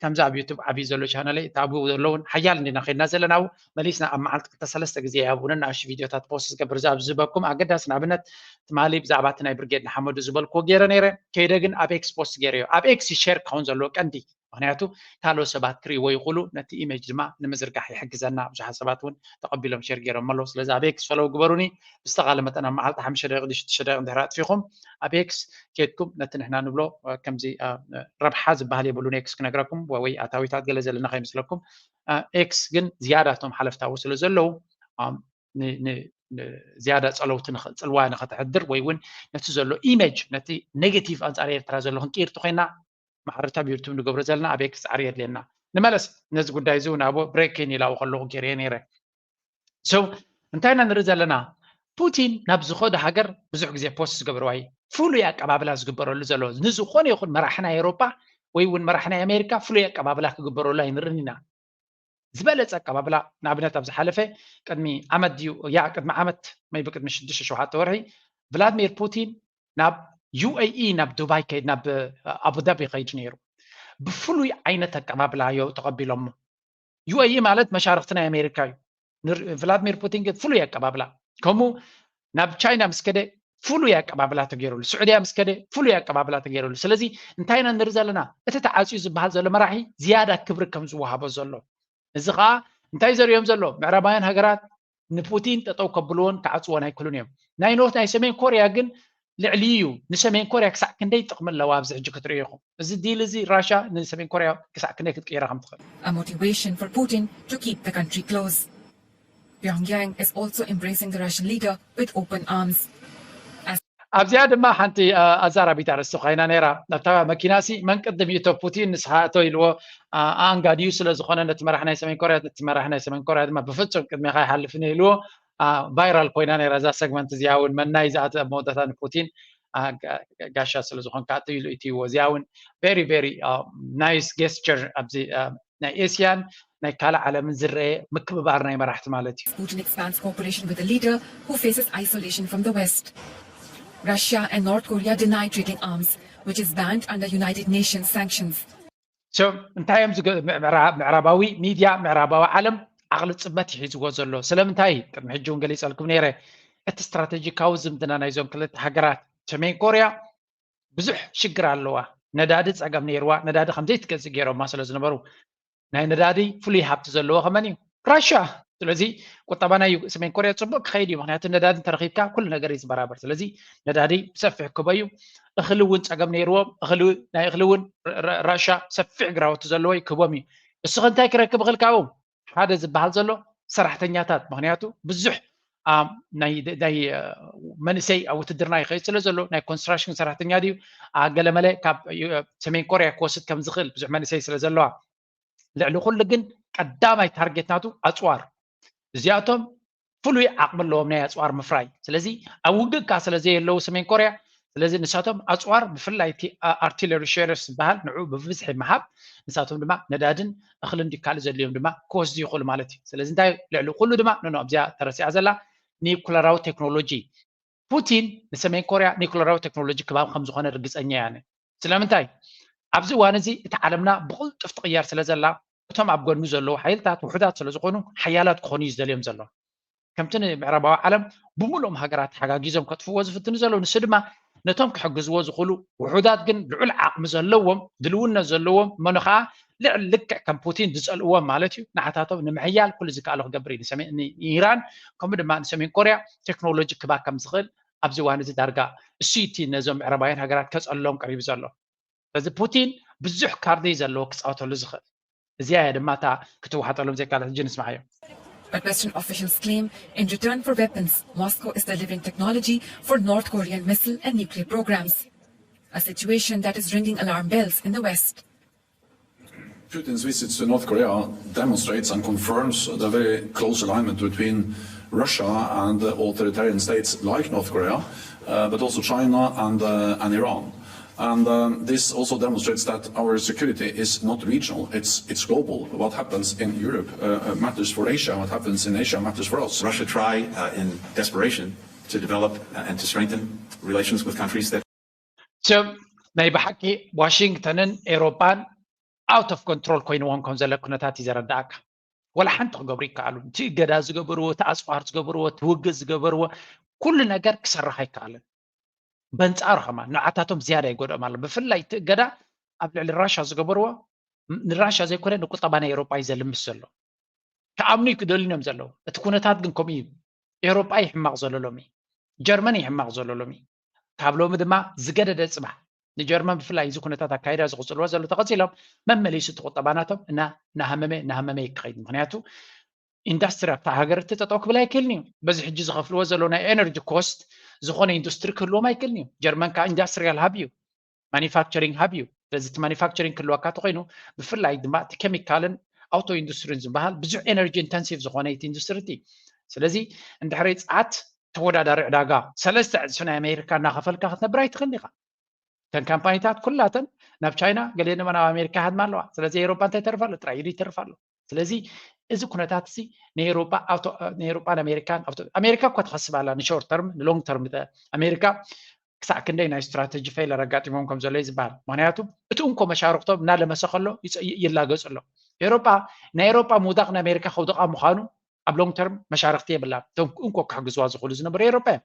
ከምዚ ኣብ ዩቱብ ዓብዩ ዘሎ ቻነለይ እቲ ኣብኡ ዘለውን ሓያል እንዲና ከድና ዘለና ኣብኡ መሊስና ኣብ መዓልቲ ክልተ ሰለስተ ግዜ ኣብ እውን ንኣሽ ቪድዮታት ፖስት ዝገብር እዚ ኣብዚ ዝበኩም ኣገዳሲ ንኣብነት ትማሊ ብዛዕባ እቲ ናይ ብርጌድ ንሓመዱ ዝበልክዎ ገይረ ነይረ። ከይደ ግን ኣብ ኤክስ ፖስት ገይረዮ። ኣብ ኤክስ ሸር ክኸውን ዘለዎ ቀንዲ ምክንያቱ ካልኦት ሰባት ክርእይዎ ይኽእሉ፣ ነቲ ኢሜጅ ድማ ንምዝርጋሕ ይሕግዘና። ብዙሓት ሰባት እውን ተቐቢሎም ሸር ገይሮም ኣለዉ። ስለዚ ኣብ ኤክስ ፈለው ግበሩኒ። ብዝተኻለ መጠን ኣብ መዓልቲ ሓሙሽተ ደቂቕ ሽዱሽተ ደቂቕ እንድሕር ኣጥፊኹም ኣብ ኤክስ ኬድኩም ነቲ ንሕና ንብሎ ከምዚ ረብሓ ዝበሃል የብሉን። ኤክስ ክነግረኩም ወይ ኣታዊታት ገለ ዘለና ከይመስለኩም፣ ኤክስ ግን ዝያዳቶም ሓለፍታዊ ስለ ዘለዉ ዝያዳ ጸለውቲ ጽልዋ ንኸተሕድር ወይ እውን ነቲ ዘሎ ኢሜጅ ነቲ ኔጌቲቭ ኣንጻር ኤርትራ ዘሎ ክንቅይር ተኮይና ማዕረታ ኣብ ዩቱብ ንገብሮ ዘለና ኣብ ኤክስ ጻዕሪ የድልየና። ንመለስ ነዚ ጉዳይ እዚ እውን ኣብ ብሬኪን ኢላዎ ከለኹ ገይረዮ ነይረ። So እንታይ ኢና ንርኢ ዘለና? ፑቲን ናብ ዝኸዶ ሃገር ብዙሕ ግዜ ፖስት ዝገብርዋ እዩ። ፍሉይ ኣቀባብላ ዝግበረሉ ዘሎ ንዝኾነ ይኹን መራሒ ናይ ኤውሮጳ ወይ እውን መራሒ ናይ ኣሜሪካ ፍሉይ ኣቀባብላ ክግበረሉ ኣይንርእን ኢና። ዝበለፀ ኣቀባብላ። ንኣብነት ኣብ ዝሓለፈ ቅድሚ ዓመት ድዩ ያ ቅድሚ ዓመት ወይ ቅድሚ ሽዱሽተ ሸውዓተ ወርሒ ቭላድሚር ፑቲን ናብ ዩ ኤ ኢ ናብ ዱባይ ከይድ ናብ ኣቡዳቢ ከይድ ነይሩ። ብፍሉይ ዓይነት ኣቀባብላ ዮ ተቐቢሎሞ። ዩ ኤ ኢ ማለት መሻርክቲ ናይ ኣሜሪካ እዩ። ንር- ቭላድሚር ፑቲን ግን ፍሉይ ኣቀባብላ። ከምኡ ናብ ቻይና ምስ ከደ ፍሉይ ኣቀባብላ ተገይሩሉ፣ ስዑድያ ምስ ከደ ፍሉይ ኣቀባብላ ተገይሩሉ። ስለዚ እንታይ ኢና ንርኢ ዘለና? እቲ ተዓፅዩ ዝበሃል ዘሎ መራሒ ዝያዳ ክብሪ ከም ዝወሃቦ ዘሎ። እዚ ከዓ እንታይ ዘርእዮም ዘሎ? ምዕራባውያን ሃገራት ንፑቲን ጠጠው ከብልዎን ክዓፅዎን ኣይክእሉን እዮም። ናይ ኖርት ናይ ሰሜን ኮርያ ግን ልዕሊ እዩ። ንሰሜን ኮርያ ክሳዕ ክንደይ ጥቕሚ ኣለዋ ኣብዚ ሕጂ ክትርኢ ኢኹም። እዚ ዲል እዚ ራሻ ንሰሜን ኮርያ ክሳዕ ክንደይ ክትቅይራ ከም ትኽእል። A motivation for Putin to keep the country close. Pyongyang is also embracing the Russian leader with open arms. ኣብዚኣ ድማ ሓንቲ ኣዛራቢት ኣርእስቲ ኮይና ነይራ። ኣብታ መኪናሲ መን ቅድም ይእቶ ፑቲን ንስኻ እቶ ኢልዎ ኣንጋድዩ ስለ ዝኾነ ነቲ መራሕ ናይ ሰሜን ኮርያ ነቲ መራሕ ናይ ሰሜን ኮርያ ድማ ብፍጹም ቅድሜኻ ይሓልፍን ኢልዎ። ቫይራል ኮይና ነይራ እዛ ሰግመንት እዚኣ እውን መናይ ዝኣተ ኣብ መወዳእታ ንፑቲን ጋሻ ስለ ዝኾንካ እቶ ኢሉ ኢትይዎ። እዚኣ እውን very very nice gesture ኣብዚ ናይ ኤስያን ናይ ካልእ ዓለምን ዝረአ ምክብባር ናይ መራሕቲ ማለት እዩ። Putin expands cooperation with a leader who faces isolation from the West. Russia and North Korea deny trading arms, which is banned under United Nations sanctions. So እንታይ እዮም ምዕራባዊ ሚድያ ምዕራባዊ ዓለም ዓቕሊ ፅበት ይሒዝዎ ዘሎ? ስለምንታይ ቅድሚ ሕጂ እውን ገሊፀልኩም ነይረ። እቲ ስትራቴጂካዊ ዝምድና ናይዞም ክልተ ሃገራት ሰሜን ኮርያ ብዙሕ ሽግር ኣለዋ። ነዳዲ ፀገም ነይርዋ። ነዳዲ ከምዘይትገዝእ ገይሮማ ስለ ዝነበሩ ናይ ነዳዲ ፍሉይ ሃብቲ ዘለዎ ከመን እዩ? ራሻ። ስለዚ ቁጠባ ናይ ሰሜን ኮርያ ፅቡቅ ክኸይድ እዩ። ምክንያቱ ነዳዲ እንተረኪብካ ኩሉ ነገር እዩ ዝበራበር። ስለዚ ነዳዲ ብሰፊሕ ክቦ እዩ። እኽሊ እውን ፀገም ነይርዎም። ናይ እኽሊ እውን ራሻ ሰፊሕ ግራውቲ ዘለዎ ክቦም እዩ። እስኸ እንታይ ክረክብ እኽል ካብኡ ሓደ ዝበሃል ዘሎ ሰራሕተኛታት። ምክንያቱ ብዙሕ ናይ መንእሰይ ኣብ ውትድርና ይኸይድ ስለ ዘሎ ናይ ኮንስትራክሽን ሰራሕተኛ ድዩ ገለመለ ካብ ሰሜን ኮርያ ክወስድ ከም ዝኽእል ብዙሕ መንእሰይ ስለ ዘለዋ። ልዕሊ ኩሉ ግን ቀዳማይ ታርጌት ናቱ ኣፅዋር። እዚኣቶም ፍሉይ ዓቕሚ ኣለዎም ናይ ኣፅዋር ምፍራይ። ስለዚ ኣብ ውግእ ከዓ ስለ ዘየለዉ ሰሜን ኮርያ ስለዚ ንሳቶም ኣፅዋር ብፍላይ እቲ ኣርቲለሪ ሸርስ ዝበሃል ንዑ ብብዝሒ ምሃብ ንሳቶም ድማ ነዳድን እኽልን ድዩ ካልእ ዘድልዮም ድማ ክወስዱ ይኽእሉ ማለት እዩ። ስለዚ እንታይ ልዕሊ ኩሉ ድማ ኖኖ ኣብዚኣ ተረሲዓ ዘላ ኒኩለራዊ ቴክኖሎጂ። ፑቲን ንሰሜን ኮርያ ኒኩለራዊ ቴክኖሎጂ ክባም ከም ዝኾነ ርግፀኛ እያ። ስለምንታይ ኣብዚ እዋን እዚ እቲ ዓለምና ብቕልጡፍ ትቕየር ስለ ዘላ እቶም ኣብ ጎኑ ዘለዉ ሓይልታት ውሑዳት ስለ ዝኾኑ ሓያላት ክኾኑ እዩ ዝደልዮም ዘሎ። ከምቲ ንምዕራባዊ ዓለም ብምሉኦም ሃገራት ተሓጋጊዞም ከጥፍዎ ዝፍትኑ ዘለዉ ንሱ ድማ ነቶም ክሕግዝዎ ዝኽእሉ ውሑዳት ግን ልዑል ዓቕሚ ዘለዎም ድልውነት ዘለዎም መኖ ከዓ ልዕል ልክዕ ከም ፑቲን ዝፀልእዎም ማለት እዩ ንዓታቶም ንምሕያል ኩሉ ዝከኣሎ ክገብር እዩ። ንኢራን ከምኡ ድማ ንሰሜን ኮርያ ቴክኖሎጂ ክባ ከም ዝኽእል ኣብዚ እዋን እዚ ዳርጋ እሱ እቲ ነዞም ምዕራባውያን ሃገራት ከፀልሎም ቀሪቡ ዘሎ። ስለዚ ፑቲን ብዙሕ ካርዲ ዘለዎ ክፃወተሉ ዝኽእል እዚኣ እያ ድማ እታ ክትወሓጠሎም ዘይካለት ሕጂ ንስማዓዮ። But Western officials claim in return for weapons, Moscow is delivering technology for North Korean missile and nuclear programs. A situation that is ringing alarm bells in the West. Putin's visits to North Korea demonstrates and confirms the very close alignment between Russia and authoritarian states like North Korea, uh, but also China and, uh, and Iran. And um, this also demonstrates that our security is not regional, it's, it's global. What happens in Europe uh, matters for Asia, what happens in Asia matters for us. Russia try uh, in desperation to develop uh, and to strengthen relations with countries that So ናይ ብሓቂ ዋሽንግተንን ኤሮጳን out of control ኮይንዎም ከም ዘሎ ኩነታት እዩ ዘረዳእካ። ወላ ሓንቲ ክገብሩ ይከኣሉ። እቲ እገዳ ዝገበርዎ፣ እቲ ኣፅዋር ዝገበርዎ፣ እቲ ውግእ ዝገበርዎ ኩሉ ነገር ክሰርሕ ኣይከኣልን። በንፃሩ ከማን ንዓታቶም ዝያዳ ይጎድኦም ኣሎ። ብፍላይ እቲ እገዳ ኣብ ልዕሊ ራሻ ዝገበርዎ ንራሻ ዘይኮነ ንቁጠባ ናይ ኤሮጳ እዩ ዘልምስ ዘሎ። ክኣምኑ ክደልዩ እዮም ዘለዉ። እቲ ኩነታት ግን ከምኡ እዩ። ኤሮጳ እዩ ሕማቕ ዘሎ ሎሚ። ጀርመን እዩ ሕማቕ ዘሎ ሎሚ። ካብ ሎሚ ድማ ዝገደደ ፅባሕ ንጀርመን ብፍላይ እዚ ኩነታት ኣካይዳ ዝቕፅልዎ ዘሎ ተቐፂሎም መመሊሱ እቲ ቁጠባ ናቶም እና እናሃመመ እናሃመመ ይክኸይድ። ምክንያቱ ኢንዳስትሪ ኣብታ ሃገር እቲ ጠጠው ክብል ኣይክእልን እዩ። በዚ ሕጂ ዝኸፍልዎ ዘሎ ናይ ኤነርጂ ኮስት ዝኾነ ኢንዱስትሪ ክህልዎም ኣይክእልን እዩ። ጀርመን ከዓ ኢንዳስትሪያል ሃብ እዩ፣ ማኒፋክቸሪንግ ሃብ እዩ። ስለዚ እቲ ማኒፋክቸሪንግ ክህልወካ ተኮይኑ ብፍላይ ድማ እቲ ኬሚካልን ኣውቶ ኢንዱስትሪን ዝበሃል ብዙሕ ኤነርጂ ኢንተንሲቭ ዝኾነ እቲ ኢንዱስትሪ እቲ። ስለዚ እንድሕሪ ፀዓት ተወዳዳሪ ዕዳጋ ሰለስተ ዕፅፊ ናይ ኣሜሪካ እናኸፈልካ ክትነብር ኣይትኽእል ኢኻ። እተን ካምፓኒታት ኩላተን ናብ ቻይና ገሊአን ድማ ናብ ኣሜሪካ ሃድማ ኣለዋ። ስለዚ ኤሮፓ እንታይ ተርፋ ኣሎ? ጥራይ ኢዱ ይተርፍ ኣሎ። ስለዚ እዚ ኩነታት እዚ ንኤሮጳ ንኤሮጳን ኣሜሪካን ኣሜሪካ እኳ ትኸስብ ኣላ ንሾርት ተርም ንሎንግ ተርም ኣሜሪካ ክሳዕ ክንደይ ናይ ስትራተጂ ፌለር ኣጋጢሞም ከም ዘሎ እዩ ዝበሃል። ምክንያቱ እቲ እንኮ መሻርክቶም እናለመሰ ከሎ ይላገጹ ኣሎ። ኤሮጳ ናይ ኤሮጳ ምውዳቕ ንኣሜሪካ ከውድቓ ምዃኑ ኣብ ሎንግ ተርም መሻርክቲ የብላ። እቶም እንኮ ክሕግዝዋ ዝኽእሉ ዝነበሩ ኤሮጳ እዮም።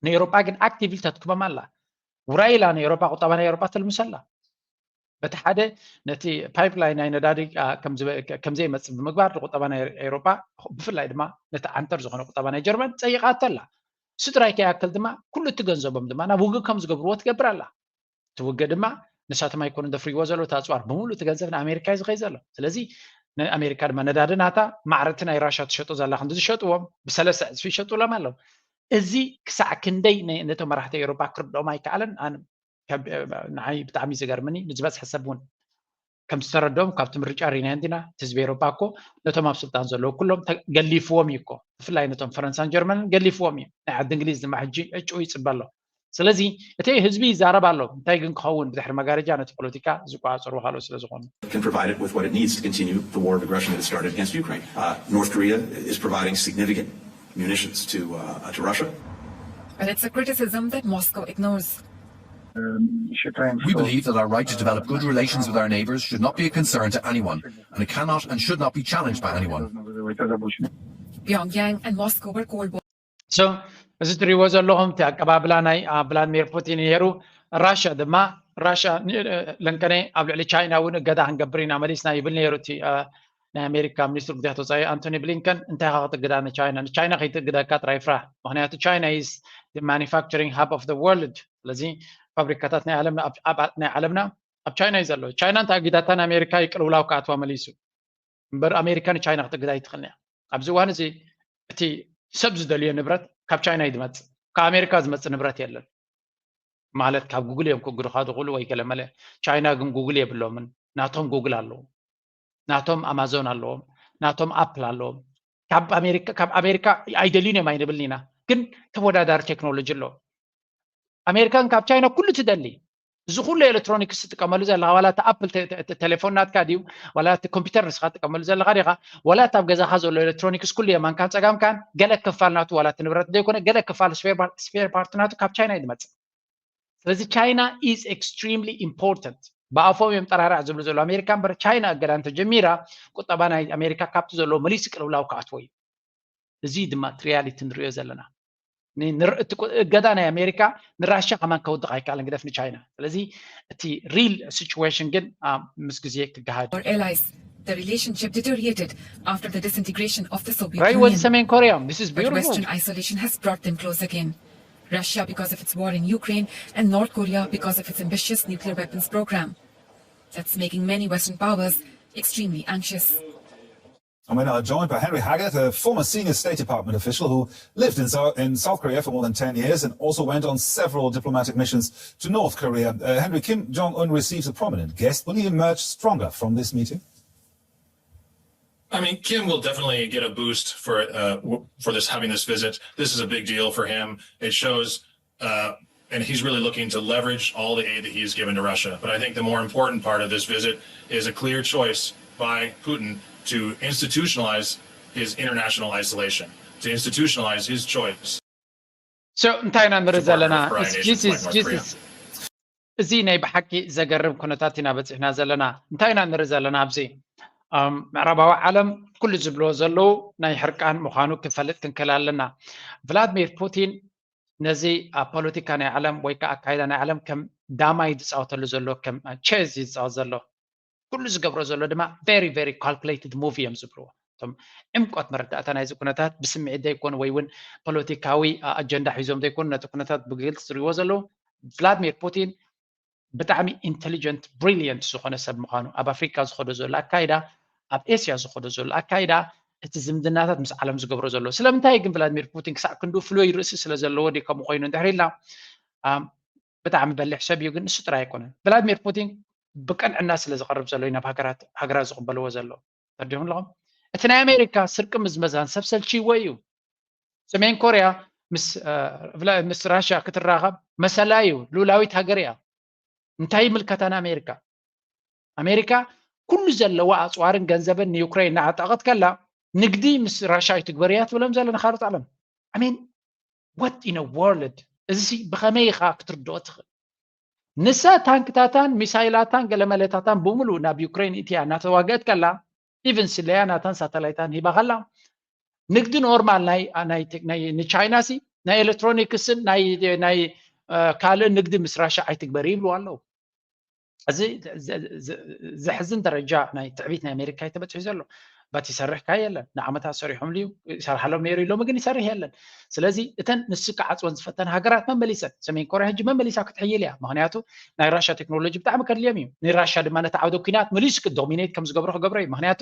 ንኤሮጳ ግን ኣክቲቭሊ ተትክቦም ኣላ። ውራይ ኢላ ንኤሮጳ ቁጠባ ናይ ኤሮጳ ትልምሰላ። በቲ ሓደ ነቲ ፓይፕላይን ናይ ነዳዲ ከም ዘይመፅእ ብምግባር ንቁጠባ ናይ ኤሮጳ ብፍላይ ድማ ነቲ ዓንተር ዝኾነ ቁጠባ ናይ ጀርመን ፀይቓቶ ኣላ። ስድራይ ከይኣክል ድማ ኩሉ እቲ ገንዘቦም ድማ ናብ ውግእ ከም ዝገብርዎ ትገብር ኣላ። እቲ ውግእ ድማ ንሳቶም ኣይኮኑን ደፍርዎ ዘለዉ እቲ ኣፅዋር ብምሉእ እቲ ገንዘብ ንኣሜሪካ እዩ ዝኸይ ዘሎ። ስለዚ ንኣሜሪካ ድማ ነዳዲ ናታ ማዕረቲ ናይ ራሻ ትሸጡ ዘላ ክንዲ ዝሸጥዎም ብሰለስተ ዕፅፊ ይሸጡሎም ኣለዉ። እዚ ክሳዕ ክንደይ ነቶም መራሕቲ ኤሮፓ ክርድኦም ኣይከኣለን። ንዓይ ብጣዕሚ ዝገርምኒ ንዝበዝሐ ሰብ እውን ከም ዝተረድኦም ካብቲ ምርጫ ሪናዮ እንዲና እቲ ህዝቢ ኤሮፓ እኮ ነቶም ኣብ ስልጣን ዘለዉ ኩሎም ገሊፍዎም እዩ እኮ ብፍላይ ነቶም ፈረንሳን ጀርመንን ገሊፍዎም እዩ። ናይ ዓዲ እንግሊዝ ድማ ሕጂ ዕጭኡ ይፅበ ኣሎ። ስለዚ እቲ ህዝቢ ይዛረብ ኣሎ እንታይ ግን ክኸውን ብድሕሪ መጋረጃ ነቲ ፖለቲካ ዝቆፃፀሩ ካልኦት ስለ ዝኾኑ can provide it with what it needs to continue the war of aggression that it started against Ukraine. Uh, North Korea is providing significant munitions to, uh, to Russia. But it's a criticism that Moscow ignores. We believe that our right to develop good relations with our neighbours should not be a concern to anyone, and it cannot and should not be challenged by anyone. Pyongyang and Moscow were cold. So እዚ ትሪእዎ ዘለኹም እቲ ኣቀባብላ ናይ ቭላድሚር ፑቲን ነይሩ። ራሽያ ድማ ራሽያ ለንቀነ ኣብ ልዕሊ ቻይና እውን እገዳ ክንገብር ኢና መሊስና ይብል ነይሩ እቲ ናይ ኣሜሪካ ሚኒስትር ጉዳያት ወፃኢ ኣንቶኒ ብሊንከን። እንታይ ኢኻ ክትእግዳ ንቻይና? ንቻይና ከይትእግደካ ጥራይ ፍራህ። ምክንያቱ ቻይና is the manufacturing hub of the world። ስለዚ ፋብሪካታት ናይ ዓለምና ኣብ ቻይና እዩ ዘሎ። ቻይና እንተ ኣጊዳታ ንኣሜሪካ ይቅልውላው ክኣትዋ መሊሱ። እምበር ኣሜሪካ ንቻይና ክትእግዳ ኣይትኽእልን እያ። ኣብዚ እዋን እዚ እቲ ሰብ ዝደልዮ ንብረት ካብ ቻይና እዩ ዝመፅእ። ካብ ኣሜሪካ ዝመፅእ ንብረት የለን። ማለት ካብ ጉግል እዮም ክእግዱኻ ዝኽእሉ ወይ ገለመለ። ቻይና ግን ጉግል የብሎምን። ናቶም ጉግል ኣለዎም፣ ናቶም ኣማዞን ኣለዎም፣ ናቶም ኣፕል ኣለዎም። ካብ ኣሜሪካ ካብ ኣሜሪካ ኣይደልዩን እዮም ኣይንብልን ኢና፣ ግን ተወዳዳሪ ቴክኖሎጂ ኣለዎም። ኣሜሪካን ካብ ቻይና ኩሉ ትደሊ። እዚ ኩሉ ኤሌክትሮኒክስ ትጥቀመሉ ዘለኻ ዋላ እቲ ኣፕል ቴሌፎን ናትካ ድዩ ዋላ እቲ ኮምፒውተር ንስኻ ትጥቀመሉ ዘለኻ ዲኻ ዋላ እቲ ኣብ ገዛኻ ዘሎ ኤሌክትሮኒክስ ኩሉ የማንካን ፀጋምካን ገለ ክፋል ናቱ ዋላ እቲ ንብረት ዘይኮነ ገለ ክፋል ስፔር ፓርት ናቱ ካብ ቻይና እዩ ዝመፅእ። ስለዚ ቻይና is extremely important። ብኣፎም እዮም ጠራርዕ ዝብሉ ዘለዉ ኣሜሪካ እምበር ቻይና እገዳ እንተጀሚራ ቁጠባ ናይ ኣሜሪካ ካብቲ ዘለዎ መሊሱ ቅልውላው ክኣትዎ እዩ። እዚ ድማ እቲ ሪያሊቲ ንሪኦ ዘለና። እገዳ ናይ ኣሜሪካ ንራሽያ ከማን ከውድቕ ኣይከኣልን ግደፍ ንቻይና። ስለዚ እቲ ሪል ሲቹዌሽን ግን ምስ ግዜ ክገሃድ Our allies, the relationship deteriorated after the disintegration of the Soviet ራይ ወድ Union. ሰሜን ኮሪያ this is But beautiful Western isolation has brought them close again. Russia because of its war in Ukraine and North Korea because of its ambitious nuclear weapons program. That's making many Western powers extremely anxious. And we're now joined by Henry Haggett, a former senior State Department official who lived in, Sou- in South Korea for more than ten years and also went on several diplomatic missions to North Korea. Uh, Henry, Kim Jong un receives a prominent guest. Will he emerge stronger from this meeting? I mean, Kim will definitely get a boost for uh, w- for this having this visit. This is a big deal for him. It shows, uh, and he's really looking to leverage all the aid that he has given to Russia. But I think the more important part of this visit is a clear choice by Putin to institutionalize his international isolation, to institutionalize his choice. So እንታይ ኢና ንርኢ ዘለና Foreign It's- nations this like is- North this Korea. is- እዚ ናይ ብሓቂ ዘገርም ኩነታት ኢና በፂሕና ዘለና። እንታይ ኢና ንርኢ ዘለና ኣብዚ? ምዕራባዊ ዓለም ኩሉ ዝብልዎ ዘለዉ ናይ ሕርቃን ምዃኑ ክፈልጥ ክንክእል ኣለና። ቭላድሚር ፑቲን ነዚ ኣብ ፖለቲካ ናይ ዓለም ወይ ከዓ ኣካይዳ ናይ ዓለም ከም ዳማ እዩ ዝፃወተሉ ዘሎ ከም ቼዝ እዩ ዝፃወት ዘሎ። ኩሉ ዝገብሮ ዘሎ ድማ very very calculated move እዮም ዝብልዎ እቶም ዕምቆት መረዳእታ ናይዚ ኩነታት ብስምዒት ዘይኮኑ ወይ እውን ፖለቲካዊ ኣጀንዳ ሒዞም ዘይኮኑ ነቲ ኩነታት ብግልፂ ዝሪእዎ ዘለዉ። ቭላድሚር ፑቲን ብጣዕሚ ኢንቴሊጀንት ብሪሊየንት ዝኾነ ሰብ ምዃኑ ኣብ ኣፍሪካ ዝኸዶ ዘሎ ኣካይዳ ኣብ ኤስያ ዝኸዶ ዘሎ ኣካይዳ እቲ ዝምድናታት ምስ ዓለም ዝገብሮ ዘሎ ስለምንታይ ግን ቭላድሚር ፑቲን ክሳዕ ክንዱ ፍሉይ ርእሲ ስለ ዘለዎ ድዩ ከምኡ ኮይኑ እንድሕር ኢልና ብጣዕሚ በሊሕ ሰብ እዩ ግን ንሱ ጥራይ ኣይኮነን ቭላድሚር ፑቲን ብቅንዕና ስለ ዝቐርብ ዘሎ እዩ ናብ ሃገራት ሃገራት ዝቕበልዎ ዘሎ ተርዲኹም ኣለኹም እቲ ናይ ኣሜሪካ ስርቂ ምዝመዛን ሰብ ሰልችይዎ እዩ ሰሜን ኮርያ ምስ ምስ ራሽያ ክትራኸብ መሰላ እዩ ልኡላዊት ሃገር እያ እንታይ ይምልከታ ንኣሜሪካ ኣሜሪካ ኩሉ ዘለዋ ኣፅዋርን ገንዘብን ንዩክሬን እናዓጠቐት ከላ ንግዲ ምስ ራሻ ኣይትግበር እያ ትብሎም ዘለ ንኻልኦት ዓለም። I mean, what in a world? እዚ ብኸመይ ኢኻ ክትርድኦ ትኽእል? ንሳ ታንክታታን ሚሳይላታን ገለመለታታን ብምሉእ ናብ ዩክሬን ኢትያ እናተዋገእት ከላ ኢቨን ስለያ ናታን ሳተላይታን ሂባ ከላ ንግዲ ኖርማል ናይ ናይ ናይ ንቻይና ሲ ናይ ኤሌክትሮኒክስን ናይ ናይ ካልእ ንግዲ ምስ ራሻ ኣይትግበር ይብሉ ኣለዉ። እዚ ዘሕዝን ደረጃ ናይ ትዕቢት ናይ ኣሜሪካ እዩ ተበፂሑ ዘሎ። በት ይሰርሕ ካ የለን። ንዓመታት ሰሪሖም ልዩ ይሰርሓሎም ነይሩ ኢሎም ግን ይሰርሕ የለን። ስለዚ እተን ንሱ ክዓፅወን ዝፈተን ሃገራት መመሊሰን ሰሜን ኮርያ ሕጂ መመሊሳ ክትሕይል እያ። ምክንያቱ ናይ ራሻ ቴክኖሎጂ ብጣዕሚ ከድልዮም እዩ። ንራሻ ድማ ነቲ ዓውደ ኩናት መሊሱ ክዶሚኔት ከም ዝገብሮ ክገብሮ እዩ። ምክንያቱ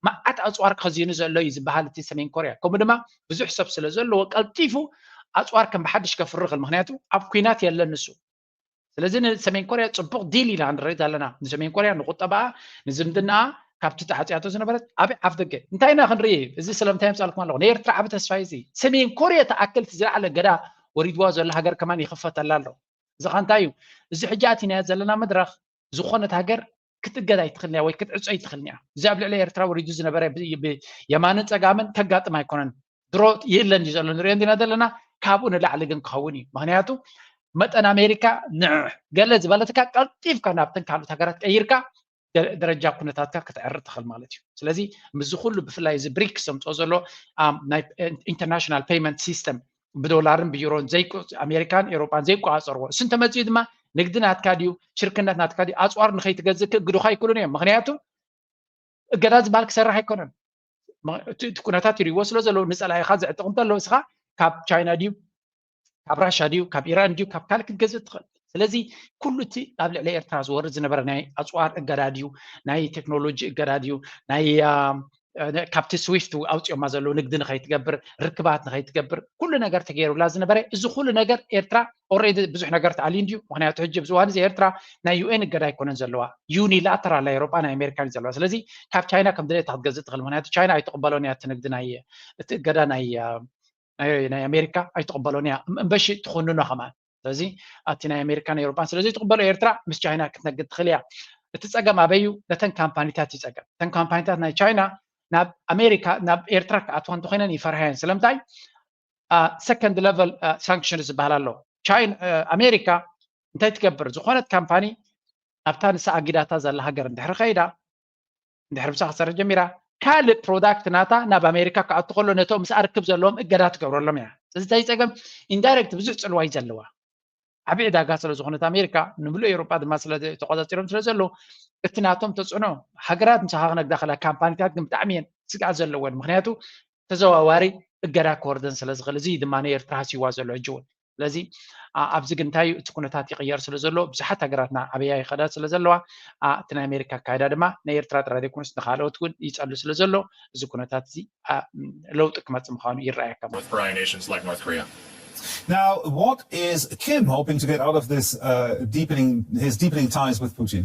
መዓት ኣፅዋር ከዚኑ ዘሎ እዩ ዝበሃል እቲ ሰሜን ኮርያ። ከምኡ ድማ ብዙሕ ሰብ ስለ ዘለዎ ቀልጢፉ ኣፅዋር ከም ብሓድሽ ከፍሪ ክእል። ምክንያቱ ኣብ ኩናት የለን ንሱ። ስለዚ ንሰሜን ኮርያ ፅቡቅ ዲል ኢና ንርኢ ዘለና። ንሰሜን ኮርያ ንቁጠባኣ ንዝምድናኣ ካብቲ ተዓፅያቶ ዝነበረት ኣብ ኣፍ ደገ እንታይ ኢና ክንርኢ? እዚ ስለምንታይ የምፃልኩም ኣለኹ? ንኤርትራ ዓቢ ተስፋ እዩ። እዚ ሰሜን ኮርያ ተኣክል እቲ ዝለዓለ ገዳ ወሪድዋ ዘሎ ሃገር ከማን ይኽፈተላ ኣሎ። እዚ ኸ እንታይ እዩ? እዚ ሕጂ ኣቲናዮ ዘለና መድረኽ ዝኾነት ሃገር ክትእገድ ኣይትኽእልን እያ ወይ ክትዕጾ ኣይትኽእልን እያ። እዚ ኣብ ልዕሊ ኤርትራ ወሪዱ ዝነበረ ብ- ብ- የማንን ጸጋምን ከጋጥም ኣይኮነን። ድሮ የለን እዩ ዘሎ ንሪኦ እንዲና ዘለና። ካብኡ ንላዕሊ ግን ክኸውን እዩ። ምክንያቱ መጠን ኣሜሪካ ንዕሕ ገለ ዝበለትካ ቀልጢፍካ ናብተን ካልኦት ሃገራት ቀይርካ ደ- ደረጃ ኩነታትካ ክትዕሪ ትኽእል ማለት እዩ። ስለዚ ምስዚ ኩሉ ብፍላይ እዚ ብሪክስ ዘምፅኦ ዘሎ ኣም፣ ናይ ኢንተርናሽናል ፔይመንት ሲስተም ብዶላርን ብዩሮን ዘይቆ- ኣሜሪካን ኤውሮጳን ዘይቆፃፀርዎ እሱ እንተመፅኡ ድማ ንግዲ ናትካ ድዩ ሽርክነት ናትካ ድዩ ኣፅዋር ንኸይትገዝእ ክእግዱኻ ኣይክእሉን እዮም። ምክንያቱ እገዳ ዝበሃል ክሰርሕ ኣይኮነን። ም- እቲ እቲ ኩነታት ይሪእዎ ስለ ዘለዉ ንፀላኢኻ ዘዕጥቕ እንተሎ እስኻ ካብ ቻይና ድዩ ካብ ራሻ ድዩ ካብ ኢራን ድዩ ካብ ካልእ ክትገዝእ ትኽእል። ስለዚ ኩሉ እቲ ኣብ ልዕሊ ኤርትራ ዝወርድ ዝነበረ ናይ ኣፅዋር እገዳ ድዩ ናይ ቴክኖሎጂ እገዳ ድዩ ናይ አ፣ እ፣ ካብቲ ስዊፍት ኣውፅኦማ ዘለዉ ንግዲ ንኸይትገብር ርክባት ንኸይትገብር ኩሉ ነገር ተገይሩላ ዝነበረ እዚ ኩሉ ነገር ኤርትራ ኦሬዲ ብዙሕ ነገር ተኣልዩ እንድዩ። ምክንያቱ ሕጂ ኣብዚ እዋን እዚ ኤርትራ ናይ ዩኤን እገዳ ኣይኮነን ዘለዋ፣ ዩኒላተራል ናይ ኤሮጳ ናይ ኣሜሪካን እዩ ዘለዋ። ስለዚ ካብ ቻይና ከም ድሌታ ክትገዝእ ትኽእል። ምክንያቱ ቻይና ኣይትቕበሎን እያ እቲ ንግዲ ናይ እቲ እገዳ ናይ አ፣ ናይ ናይ ኣሜሪካ ኣይትቕበሎን እያ። እም- እምበሺ ትኹንኖ ከማን። ስለዚ ኣብቲ ናይ ኣሜሪካን ኤሮጳን ስለዚ ትቕበሎ ኤርትራ ምስ ቻይና ክትነግድ ትኽእል እያ። እቲ ጸገም ኣበዩ ነተን ካምፓኒታት እዩ ጸገም። እተን ካምፓኒታት ናይ ቻይና ናብ ኣሜሪካ ናብ ኤርትራ ክኣትዋ እንተኮይነን ይፈርሃየን። ስለምንታይ ሰከንድ ለቨል ሳንክሽን ዝበሃል ኣሎ። ቻይና ኣሜሪካ እንታይ ትገብር? ዝኾነት ካምፓኒ ኣብታ ንሳ ኣጊዳታ ዘላ ሃገር እንድሕር ከይዳ እንድሕር ምሳ ክሰርሕ ጀሚራ ካልእ ፕሮዳክት ናታ ናብ ኣሜሪካ ክኣቱ ከሎ ነቶም ምስ ኣርክብ ዘለዎም እገዳ ትገብረሎም እያ። እዚ እንታይ ጸገም ኢንዳይረክት ብዙሕ ጽልዋ እዩ ዘለዋ። ዓቢ ዕዳጋ ስለ ዝኾነት ኣሜሪካ ንምሉእ ኤውሮጳ ድማ ስለ ተቆጻጺሮም ስለ ዘለዉ እቲ ናቶም ተጽዕኖ ሃገራት ምሳኻ ክነግዳ ከላ ካምፓኒታት ግን ብጣዕሚ እየን ስግኣት ዘለወን። ምክንያቱ ተዘዋዋሪ እገዳ ክወርደን ስለ ዝኽእል እዚ ድማ ንኤርትራ ሃስይዋ ዘሎ ሕጂ እውን። ስለዚ ኣ- ኣብዚ ግን እንታይ እዩ እቲ ኩነታት ይቕየር ስለ ዘሎ ብዙሓት ሃገራትና ዓበያ ይኸዳ ስለ ዘለዋ ኣ- እቲ ናይ ኣሜሪካ ኣካይዳ ድማ ናይ ኤርትራ ጥራይ ዘይኮነስ ንካልኦት እውን ይፀሉ ስለ ዘሎ እዚ ኩነታት እዚ ኣ- ለውጢ ክመፅእ ምዃኑ ይረኣየካ ማለት with pariah nations like North Korea. Now, what is Kim hoping to get out of this uh, deepening his deepening ties with Putin?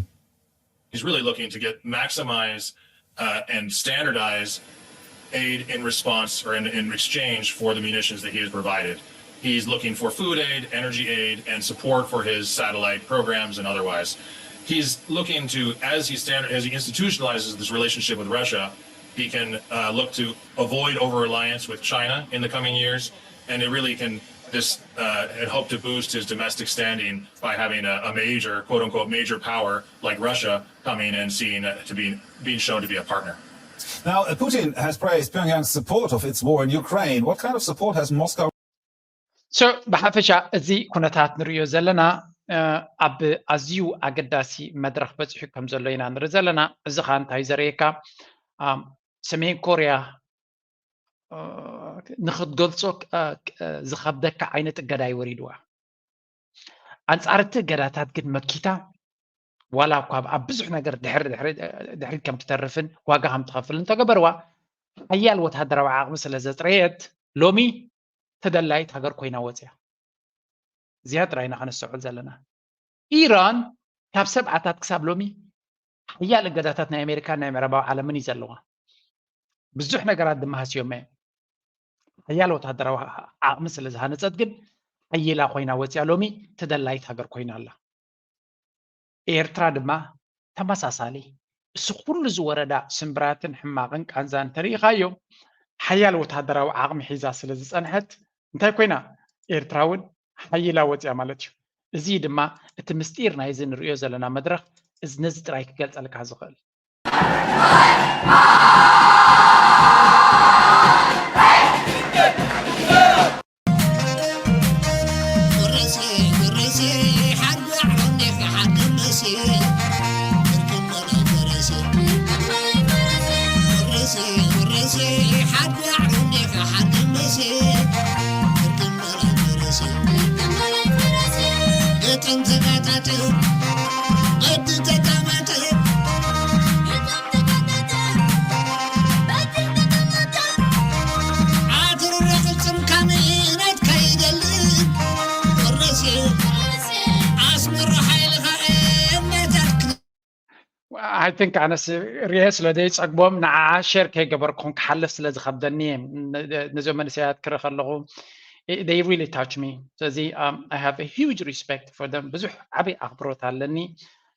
He's really looking to get maximize uh, and standardize aid in response or in, in exchange for the munitions that he has provided. He's looking for food aid, energy aid, and support for his satellite programs and otherwise. He's looking to, as he standard, as he institutionalizes this relationship with Russia, he can uh, look to avoid over reliance with China in the coming years, and it really can this uh, and hope to boost his domestic standing by having a, a major, quote unquote, major power like Russia coming and seeing uh, to be being shown to be a partner. Now, uh, Putin has praised Pyongyang's support of its war in Ukraine. What kind of support has Moscow? So ብሓፈሻ እዚ ኩነታት ንሪኦ ዘለና ኣብ ኣዝዩ ኣገዳሲ መድረኽ በፂሑ ከም ዘሎ ኢና ንርኢ ዘለና። እዚ ከዓ እንታይ ዘርእየካ ሰሜን ኮርያ ንክትገልፆ ዝከብደካ ዓይነት እገዳ ይወሪድዋ። ኣንፃር እቲ እገዳታት ግን መኪታ ዋላ እኳ ኣብ ብዙሕ ነገር ድሕሪት ከም ትተርፍን ዋጋ ከም ትኸፍል እንተገበርዋ ሓያል ወታደራዊ ዓቕሚ ስለ ዘጥረየት ሎሚ ተደላይት ሃገር ኮይና ወፅያ። እዚኣ ጥራይ ኢና ከነስተውዕል ዘለና። ኢራን ካብ ሰብዓታት ክሳብ ሎሚ ሓያል እገዳታት ናይ ኣሜሪካን ናይ ምዕራባዊ ዓለምን እዩ ዘለዋ። ብዙሕ ነገራት ድማ ሃስዮም እዮም። ሓያል ወታደራዊ ዓቕሚ ስለ ዝሃነፀት ግን ሓይላ ኮይና ወፅያ ሎሚ ተደላይት ሃገር ኮይና ኣላ። ኤርትራ ድማ ተመሳሳሊ እዚ ኩሉ ዝወረዳ ስምብራትን ሕማቕን ቃንዛን እንተሪኢኻዮ፣ ሓያል ወታደራዊ ዓቕሚ ሒዛ ስለ ዝጸንሐት እንታይ ኮይና? ኤርትራ እውን ሓይላ ወፂኣ ማለት እዩ። እዚ ድማ እቲ ምስጢር ናይዚ ንርእዮ ዘለና መድረኽ እዚ ነዚ ጥራይ ክገልጸልካ ዝኽእል። I think ኣነስ ሪኤ ስለ ዘይጸግቦም ንዓ ሸር ከይገበርኩም ክሓልፍ ስለ ዝኸብደኒ እየ። ነዞም መንእሰያት ክርኢ ከለኹ they really touch me። ስለዚ I have a huge respect for them። ብዙሕ ዓብይ ኣኽብሮት ኣለኒ።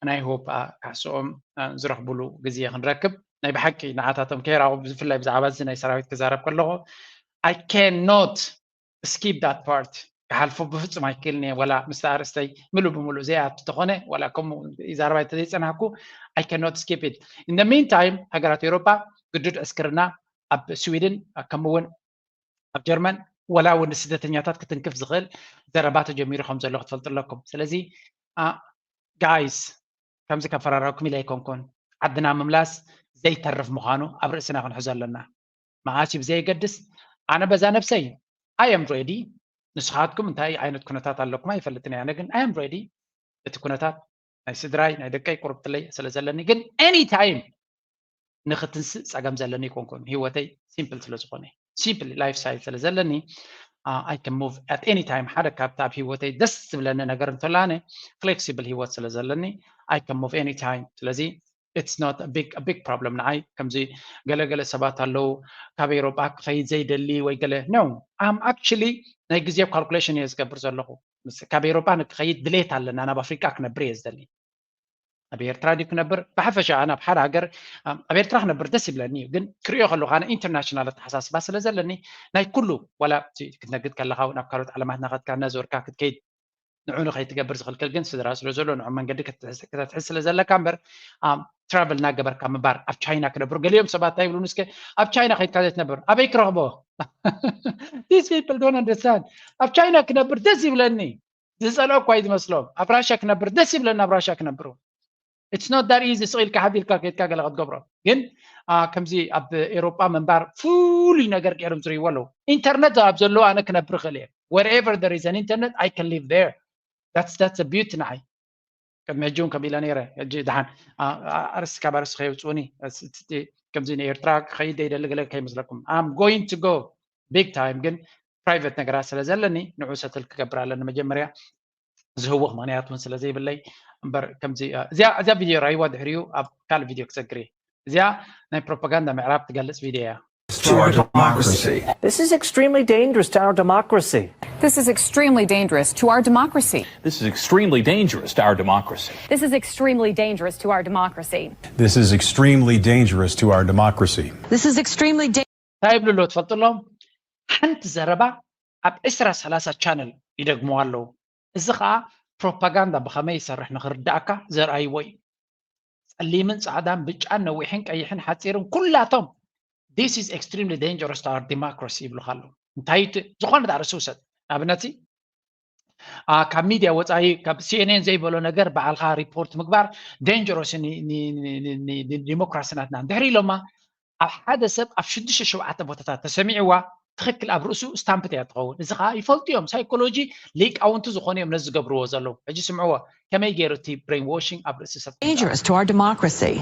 ናይ ሆፕ ካሕስኦም ዝረኽብሉ ግዜ ክንረክብ ናይ ብሓቂ ንዓታቶም ከይራኹ ብፍላይ ብዛዕባ እዚ ናይ ሰራዊት ክዛረብ ከለኹ I cannot skip that part። ክሓልፎ ብፍጹም ኣይክእልን እየ። ዋላ ምስ ኣርእስተይ ምሉእ ብምሉእ ዘይኣቱ ተኾነ ዋላ ከምኡ ይዛረባ እንተዘይጸናሕኩ I cannot skip it። In the meantime ሃገራት ኤውሮጳ ግዱድ ዕስክርና ኣብ ስዊድን ከምኡውን ኣብ ጀርመን ዋላ እውን ንስደተኛታት ክትንክፍ ዝኽእል ዘረባ ተጀሚሩ ከም ዘሎ ክትፈልጡ ኣለኩም። ስለዚ ጋይስ ከምዚ ከፈራረብኩም ኢለ ኣይኮንኩን። ዓድና ምምላስ ዘይተርፍ ምዃኑ ኣብ ርእስና ክንሕዞ ኣለና። መዓስ እዩ ብዘየገድስ ኣነ በዛ ነብሰይ I am ready። ንስኻትኩም እንታይ ዓይነት ኩነታት ኣለኩም ኣይፈልጥን እየ። ኣነ ግን I am ready። እቲ ኩነታት ናይ ስድራይ ናይ ደቀይ ቁርብትለይ ስለ ዘለኒ ግን any time ንክትንስእ ጸገም ዘለኒ ኣይኮንኩን። ህይወተይ simple ስለ ዝኾነ simple lifestyle ስለ ዘለኒ I can move at any time። ሓደ ካብቲ ኣብ ህይወተይ ደስ ዝብለኒ ነገር እንተሎ ኣነ flexible ህይወት ስለ ዘለኒ I can move any time። ስለዚ it's not a big a big problem ንዓይ። ከምዚ ገለገለ ሰባት ኣለዉ ካብ ኤውሮጳ ክኸይድ ዘይደሊ ወይ ገለ no። I'm actually ናይ ግዜ calculation እየ ዝገብር ዘለኹ። ካብ ኤውሮጳ ንክኸይድ ድሌት ኣለና። ናብ ኣፍሪቃ ክነብር እየ ዝደሊ። ኣብ ኤርትራ ድዩ ክነብር? ብሓፈሻ ኣነ ኣብ ሓደ ሃገር ኣብ ኤርትራ ክነብር ደስ ይብለኒ እዩ። ግን ክሪኦ ከለኹ ኣነ ኢንተርናሽናል ኣተሓሳስባ ስለ ዘለኒ ናይ ኩሉ ዋላ ክትነግድ ከለኻ እውን ኣብ ካልኦት ዓለማት ናኸድካ እናዞርካ ክትከይድ ንዑ ንኸይትገብር ዝኽልክል ግን ስድራ ስለ ዘሎ ንዑ መንገዲ ከተትሕዝ ስለ ዘለካ እምበር travel እናገበርካ ምባር ኣብ ቻይና ክነብሩ ገሊኦም ሰባት እንታይ ይብሉን እስከ ኣብ ቻይና ከይድካ ዘይትነብር ኣበይ ክረኽቦ these people don't understand ኣብ ቻይና ክነብር ደስ ይብለኒ ዝፀልኦ እኳ እዩ ዝመስሎም ኣብ ራሻ ክነብር ደስ ይብለኒ ኣብ ራሻ ክነብሩ it's not that easy ስቕ ኢልካ ሓቢልካ ከይድካ ገለ ክትገብሮ ግን ከምዚ ኣብ ኤሮጳ ምንባር ፍሉይ ነገር ገይሮም ዝርእይዎ ኣለዉ ኢንተርነት ኣብ ዘለዎ ኣነ ክነብር ክእል እየ wherever there is an internet I can live there that's that's a beauty ንዓይ ቅድሚ ሕጂ እውን ከም ኢለ ነይረ ሕጂ ድሓን ኣርስቲ ካብ ኣርስቲ ከየውፅኡኒ ከምዚ ንኤርትራ ክኸይድ ዘይደሊ ገለ ከይመስለኩም I'm going to go big time ግን private ነገራት ስለ ዘለኒ ንዑ ሰትል ክገብር ኣለኒ መጀመርያ ዝህውኽ ምክንያት እውን ስለ ዘይብለይ እምበር ከምዚ እዚኣ ቪድዮ ራይዋ ድሕሪኡ ኣብ ካልእ ቪድዮ ክሰግር እየ እዚኣ ናይ ፕሮፓጋንዳ ምዕራብ ትገልፅ ቪድዮ እያ to our democracy. This is extremely dangerous to our democracy. This is extremely dangerous to our democracy. This is extremely dangerous to our democracy. This is extremely dangerous to our democracy. This is extremely dangerous to our democracy. This is extremely dangerous. እንታይ ይብሉ ኣለዉ ትፈልጡ ኣለዎም ሓንቲ ዘረባ ኣብ ዕስራ ሰላሳ ቻነል ይደግምዋ ኣለዉ እዚ ከዓ ፕሮፓጋንዳ ብኸመይ ይሰርሕ ንክርዳእካ ዘርኣይዎ እዩ ጸሊምን ጻዕዳን ብጫን ነዊሕን ቀይሕን ሓጺርን ኩላቶም this is extremely dangerous to our democracy ይብሉኻ ኣለዉ እንታይ ዝኾነ ዳርሲ ውሰድ ንኣብነት ካብ ሚድያ ወፃኢ ካብ ሲኤንኤን ዘይበሎ ነገር በዓልካ ሪፖርት ምግባር ደንጀሮስ ዲሞክራሲ ናትና ድሕሪ ኢሎማ ኣብ ሓደ ሰብ ኣብ ሽዱሽተ ሸውዓተ ቦታታት ተሰሚዕዋ ትኽክል ኣብ ርእሱ ስታምፕ እያ ትኸውን እዚ ከዓ ይፈልጡ እዮም ሳይኮሎጂ ሊቃውንቲ ዝኾኑ እዮም ነዚ ዝገብርዎ ዘለዉ ሕጂ ስምዕዎ ከመይ ገይሩ እቲ ብሬን ዋሽንግ ኣብ ርእሲ ሰብ dangerous to our democracy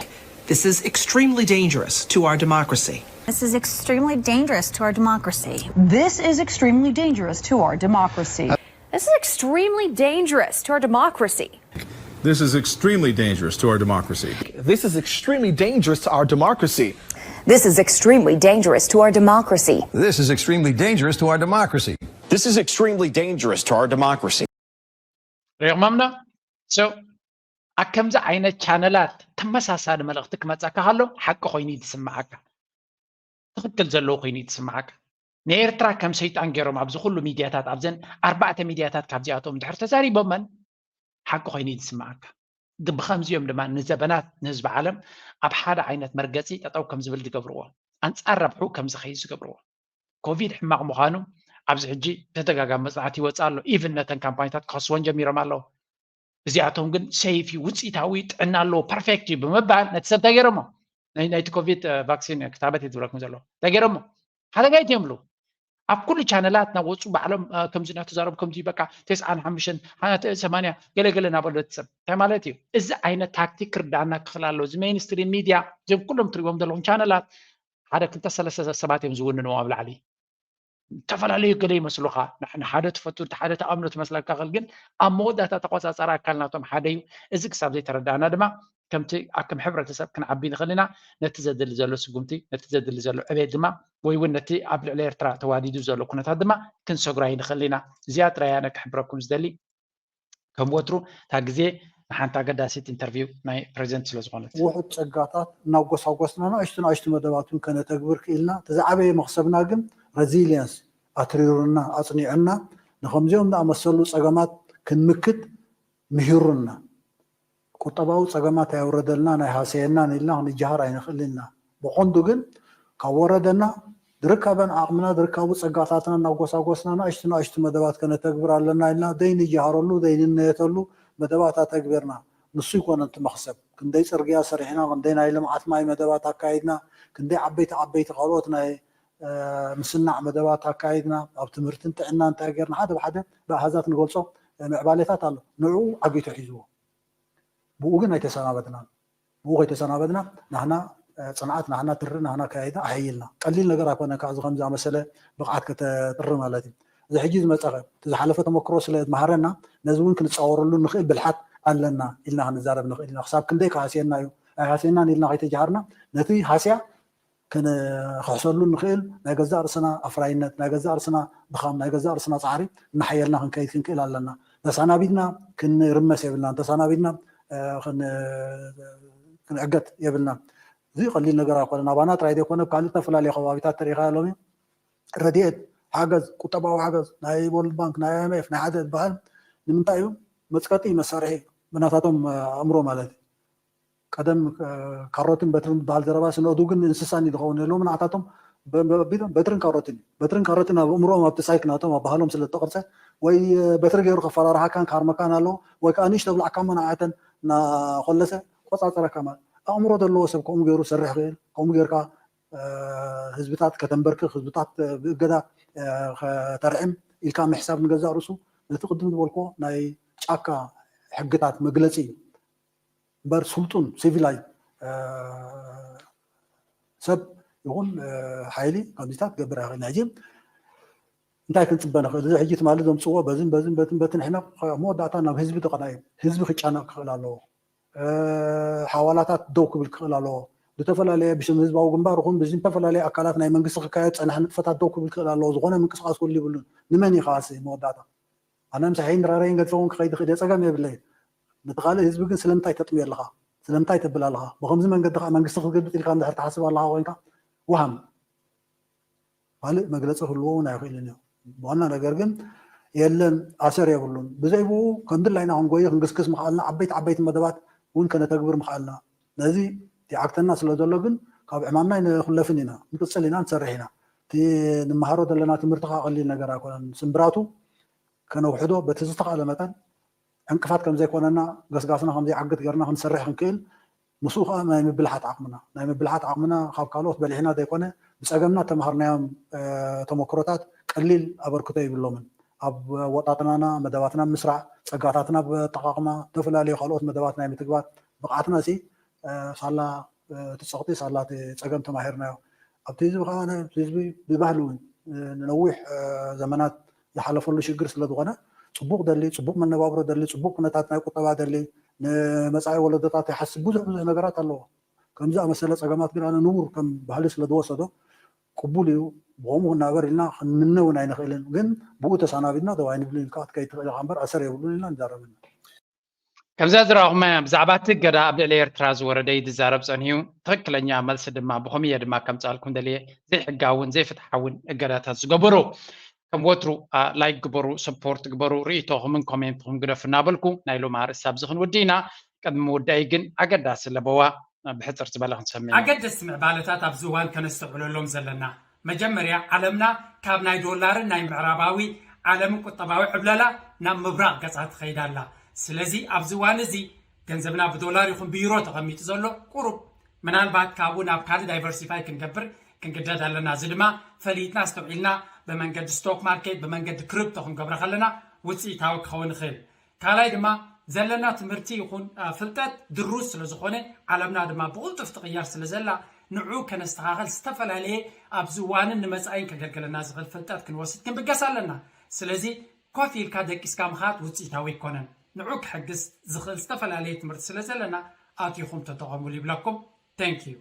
This is extremely dangerous to our democracy. This is extremely dangerous to our democracy. This is extremely dangerous to our democracy. This is extremely dangerous to our democracy. This is extremely dangerous to our democracy. This is extremely dangerous to our democracy. This is extremely dangerous to our democracy. This is extremely dangerous to our democracy. This is extremely dangerous to our democracy. ሪቕመምና so ኣብ ከምዚ ዓይነት ቻነላት ተመሳሳሊ መልእኽቲ ክመፀካ ከሎ ሓቂ ኮይኑ እዩ ዝስምዓካ። ትኽክል ዘለዎ ኮይኑ እዩ ዝስምዓካ። ንኤርትራ ከም ሰይጣን ገይሮም ኣብዚ ኩሉ ሚድያታት ኣብዘን ኣርባዕተ ሚድያታት ካብዚኣቶም ድሕር ተዛሪቦመን ሓቂ ኮይኑ እዩ ዝስምዓካ። ብከምዚኦም ድማ ንዘበናት ንህዝቢ ዓለም ኣብ ሓደ ዓይነት መርገፂ ጠጠው ከም ዝብል ዝገብርዎ፣ ኣንፃር ረብሑ ከም ዝኸይድ ዝገብርዎ። ኮቪድ ሕማቕ ምዃኑ ኣብዚ ሕጂ ተደጋጋሚ መፅናዕቲ ይወፅእ ኣሎ። ኢቭን ነተን ካምፓኒታት ክኸስወን ጀሚሮም ኣለዉ። እዚኣቶም ግን ሰይፍ እዩ፣ ውፅኢታዊ ጥዕና ኣለዎ፣ ፐርፌክት እዩ ብምባል ነቲ ሰብ እንታይ ገይሮሞ? ናይ- ናይቲ ኮቪድ እ፣ ቫክሲን ክታበት እዩ ዝብለኩም ዘሎ እንታይ ገይሮሞ? ሓደጋ ይትዮም ኣለዉ። ኣብ ኩሉ ቻነላት ናብ ወፁ ባዕሎም እ፣ ከምዚ እናተዛረቡ ከምዚ በቃ ተስዓን ሓሙሽተን ሓ- ሰማንያ ገለገለ እናበሉ እቲ ሰብ እንታይ ማለት እዩ? እዚ ዓይነት ታክቲክ ክርዳእና ክኽእል ኣለዎ። እዚ ሜይንስትሪም ሚድያ እዞም ኩሎም ትሪእዎም ዘለኹም ቻነላት ሓደ ክልተ ሰለስተ ሰባት እዮም ዝውንንዎ ኣብ ላዕሊ። ዝተፈላለዩ ገለ ይመስሉኻ። ንሓ- ንሓደ ትፈቱ፣ እቲ ሓደ ተኣምኖ ትመስለካ ክእል፣ ግን ኣብ መወዳእታ ተቆፃፃሪ ኣካል ናቶም ሓደ እዩ። እዚ ክሳብ ዘይተረዳእና ድማ ከምቲ ኣክም ሕብረተሰብ ክንዓቢ ንኽእል ኢና። ነቲ ዘድሊ ዘሎ ስጉምቲ፣ ነቲ ዘድሊ ዘሎ ዕቤት ድማ ወይ እውን ነቲ ኣብ ልዕሊ ኤርትራ ተዋዲዱ ዘሎ ኩነታት ድማ ክንሰግሮ ኣይንኽእል ኢና። እዚኣ ጥራይ ኣነ ክሕብረኩም ዝደሊ። ከም ወትሩ እታ ግዜ ንሓንቲ ኣገዳሲት ኢንተርቪው ናይ ፕሬዚደንት ስለ ዝኾነት። ውሑድ ጸጋታት እናጎሳጎስና ንኣሽቱ ንኣሽቱ መደባት እውን ከነተግብር ክኢልና፣ እቲ ዝዓበየ መኽሰብና ግን ሬዚሊየንስ ኣትሪሩና፣ ኣጽኒዑና፣ ንኸምዚኦም ዝኣመሰሉ ጸገማት ክንምክት ምሂሩና። ቁጠባዊ ጸገማት ኣየውረደልና፣ ናይ ሃሰየናን ኢልና ክንጀሃር ኣይንኽእል ኢና። ብቐንዱ ግን ካብ ወረደና ዝርከበን ዓቕምና ዝርከቡ ጸጋታትና እናጎሳጎስና ንኣሽቱ ንኣሽቱ መደባት ከነተግብር ኣለና ኢልና ዘይንጀሃረሉ ዘይንነየተሉ መደባት ኣተግቢርና። ንሱ ይኮነ እቲ መኽሰብ። ክንደይ ጽርግያ ሰሪሕና፣ ክንደይ ናይ ልምዓት ማይ መደባት ኣካይድና፣ ክንደይ ዓበይቲ ዓበይቲ ካልኦት ናይ እ፣ ምስናዕ መደባት ኣካይድና፣ ኣብ ትምህርትን ጥዕና እንታይ ጌርና ሓደ ብሓደ ብኣሃዛት ንገልጾ እ፣ ምዕባሌታት ኣሎ። ንዕኡ ዓጊቱ ሒዝዎ። ብኡ ግን ኣይተሰናበድናን። ብኡ ከይተሰናበድና ናህና እ፣ ጽንዓት፣ ናህና ትሪ፣ ናህና ኣካያይዳ ኣሐይልና። ቀሊል ነገር ኣይኮነን፣ ካብዚ ከምዚ ኣመሰለ ብቕዓት ከተጥሪ ማለት እዩ። እዚ ሕጂ ዝመጸኸ፣ እቲ ዝሓለፈ ተመክሮ ስለ ዝመሃረና፣ ነዚ እውን ክንጻወረሉ ንኽእል ብልሓት ኣለና ኢልና ክንዛረብ ንኽእል ኢና። ክሳብ ክንደይ ክሃስየና እዩ፣ ኣይሃስየናን ኢልና ከይተጀሃርና፣ ነቲ ሃስያ ክንክሕሰሉ ንኽእል ናይ ገዛእ ርእስና ኣፍራይነት፣ ናይ ገዛእ ርእስና ድኻም፣ ናይ ገዛእ ርእስና ጻዕሪ እናሓየልና ክንከይድ ክንክእል ኣለና። ተሰናቢድና ክንርመስ የብልናን። ተሰናቢድና እ፣ ክን- ክንዕገት የብልናን። እዚ ቀሊል ነገር ኣይኮነን። ኣባና ጥራይ ዘይኮነ፣ ኣብ ካልእ ዝተፈላለዩ ከባቢታት ተሪኢኻዮ ሎሚ ረድኤት፣ ሓገዝ፣ ቁጠባዊ ሓገዝ ናይ ወርልድ ባንክ፣ ናይ ኣይ ኤም ኤፍ፣ ናይ ሓደ ዝበሃል ንምንታይ እዩ? መጽቀጢ መሳርሒ እዩ፣ ብናታቶም እ፣ ኣእምሮ ማለት እዩ። ቀደም እ፣ ካሮትን በትርን ዝበሃል ዘረባ ስነዱ ግን እንስሳን እዩ ዝኸውን። ሎሚ ንዓታቶም በ- በ- በትርን ካሮትን እዩ። በትርን ካሮትን ኣብ ኣእምሮኦም ኣብቲ ሳይክ ናቶም ኣብ ባህሎም ስለ ዝተቐርጸ ወይ እ፣ በትሪ ገይሩ ከፈራርሓካን ክሃርመካን ኣለዎ ወይ ከዓ ንእሽቶ ብላዕካሞ ንዓተን እናኾለሰ ቆጻጸረካ ማለት። ኣእምሮ ዘለዎ ሰብ ከምኡ ገይሩ ሰርሕ ክእል፣ ከምኡ ጌርካ እ፣ ህዝብታት ከተንበርክኽ፣ ህዝብታት እ፣ ብእገዳ እ፣ ከተርዕም ኢልካ ምሕሳብ ንገዛእ ርእሱ ነቲ ቅድም ዝበልኮ ናይ ጫካ ሕግታት መግለጺ እዩ። እምበር ስልጡን ሲቪላይ እ፣ ሰብ ይኹን እ፣ ሓይሊ ከምዚታት ክገብር ኣይኽእልን። ሕጂ እንታይ ክንጽበ ንኽእል? እዚ ሕጂ ትማሊ ዘምጽዎ በዝን በዝን በትን በትን ሕነ ኣብ መወዳእታ ናብ ህዝቢ ተቐዳ እዩ። ህዝቢ ክጨነቕ ክኽእል ኣለዎ። እ፣ ሓዋላታት ደው ክብል ክኽእል ኣለዎ። ዝተፈላለየ ብሽም ህዝባዊ ግንባር ይኹን ብዝተፈላለየ ኣካላት ናይ መንግስቲ ክካየድ ዝጸንሐ ንጥፈታት ደው ክብል ክኽእል ኣለዎ። ዝኾነ ምንቅስቃስ ክህሉ ይብሉን። ንመን እዩ ከኣሲ መወዳእታ? ኣነ ምሳሐይን ድራረይን ገድፈ እውን ክኸይድ ይኽእል እየ፣ ጸገም የብለይን። ነቲ ካልእ ህዝቢ ግን ስለምንታይ ተጥምዮ ኣለኻ? ስለምንታይ ተብል ኣለኻ? ብኸምዚ መንገዲ ከዓ መንግስቲ ክትግልብጥ ኢልካ እንድሕር ትሓስብ ኣለኻ ኮይንካ፣ ወሃም ካልእ መግለጺ ክህልዎ እውን ኣይኽእልን እዩ። ዋና ነገር ግን የለን፣ ኣሰር የብሉን። ብዘይ ብኡ ከም ድላይና ክንጎይ ክንግስግስ ምኽኣልና፣ ዓበይቲ ዓበይቲ መደባት እውን ከነተግብር ምኽኣልና። ነዚ ይዓግተና ስለ ዘሎ ግን ካብ ዕማምና ኣይንኹለፍን ኢና፣ ንቅጽል ኢና፣ ንሰርሕ ኢና። እቲ ንመሃሮ ዘለና ትምህርቲ ከዓ ቀሊል ነገር ኣይኮነን። ስምብራቱ ከነውሕዶ በቲ ዝተኻእለ መጠን ዕንቅፋት ከም ዘይኮነና፣ ገስጋስና ከም ዘይዓግት ጌርና ክንሰርሕ ክንክእል፣ ምስኡ ከዓ ናይ ምብልሓት ዓቕምና፣ ናይ ምብልሓት ዓቕምና ካብ ካልኦት በሊሕና ዘይኮነ ብጸገምና ተምሃርናዮም እ፣ ተመክሮታት ቀሊል ኣበርክቶ ይብሎምን። ኣብ ወጣጥናና መደባትና ምስራዕ፣ ጸጋታትና ብኣጠቓቕማ፣ ዝተፈላለዩ ካልኦት መደባት ናይ ምትግባር ብቕዓትና ሲ እ፣ ሳላ እ፣ እቲ ጸቕጢ ሳላ እቲ ጸገም ተማሂርናዮ። ኣብቲ ህዝቢ ከዓ እቲ ህዝቢ ብባህሊ እውን እ፣ ንነዊሕ እ፣ ዘመናት ዝሓለፈሉ ሽግር ስለ ዝኾነ ጽቡቕ ደሊ፣ ጽቡቕ መነባብሮ ደሊ፣ ጽቡቕ ኩነታት ናይ ቁጠባ ደሊ፣ ንመጻኢ ወለዶታት ይሓስብ ብዙሕ ብዙሕ ነገራት ኣለዎ። ከምዚ ኣመሰለ ጸገማት ግን ኣነ ንቡር ከም ባህሊ ስለ ዝወሰዶ ቅቡል እዩ። ብኸምኡ ክናበር ኢልና ክንምነ እውን ኣይንኽእልን። ግን ብኡ ተሰናቢድና ደው ኣይንብልን ኢልካ ክትከይድ ትኽእል ኢኻ እምበር ኣሰር የብሉን ኢልና ንዛረብን። ከምዛ ዝረኹም ብዛዕባ እቲ እገዳ ኣብ ልዕሊ ኤርትራ ዝወረደ እዩ ዝዛረብ ጸኒሑ። ትኽክለኛ መልሲ ድማ ብኸምየ ድማ ከምጻልኩም ደልየ፣ ዘይሕጋውን ዘይፍትሓውን እገዳታት ዝገበሩ፣ ከም ወትሩ ላይክ ግበሩ፣ ሰፖርት ግበሩ፣ ርእይቶኹምን ኮሜንትኹም ግደፉ እናበልኩ ናይ ሎም ኣርእስቲ ኣብዚ ክንውዲ ኢና። ቅድሚ ምውዳይ ግን ኣገዳሲ ለበዋ ብሕፅር ዝበለ ክንሰምዕ ኢና። ኣገደስቲ ምዕባለታት ኣብዚ እዋን ከነስተውዕለሎም ዘለና፣ መጀመርያ ዓለምና ካብ ናይ ዶላርን ናይ ምዕራባዊ ዓለምን ቁጠባዊ ዕብለላ ናብ ምብራቕ ገጻ ትኸይድ ኣላ። ስለዚ ኣብዚ እዋን እዚ ገንዘብና ብዶላር ይኹን ብዩሮ ተቐሚጡ ዘሎ ቁሩብ፣ ምናልባት ካብኡ ናብ ካልእ ዳይቨርሲፋይ ክንገብር ክንግደድ ኣለና። እዚ ድማ ፈሊጥና ኣስተውዒልና ብመንገዲ ስቶክ ማርኬት፣ ብመንገዲ ክሪፕቶ ክንገብሮ ከለና ውፅኢታዊ ክኸውን ይኽእል። ካልኣይ ድማ ዘለና ትምህርቲ ይኹን ፍልጠት ድሩዝ ስለ ዝኾነ፣ ዓለምና ድማ ብቕልጡፍ ትቕየር ስለ ዘላ፣ ንዑ ከነስተኻኸል ዝተፈላለየ ኣብዚ እዋንን ንመጻኢን ከገልግለና ዝኽእል ፍልጠት ክንወስድ ክንብገስ ኣለና። ስለዚ ኮፍ ኢልካ ደቂስካ ምኻድ ውፅኢታዊ ኣይኮነን። ንዑ ክሕግዝ ዝኽእል ዝተፈላለየ ትምህርቲ ስለ ዘለና ኣቲኹም ተጠቐሙሉ ይብለኩም። Thank you።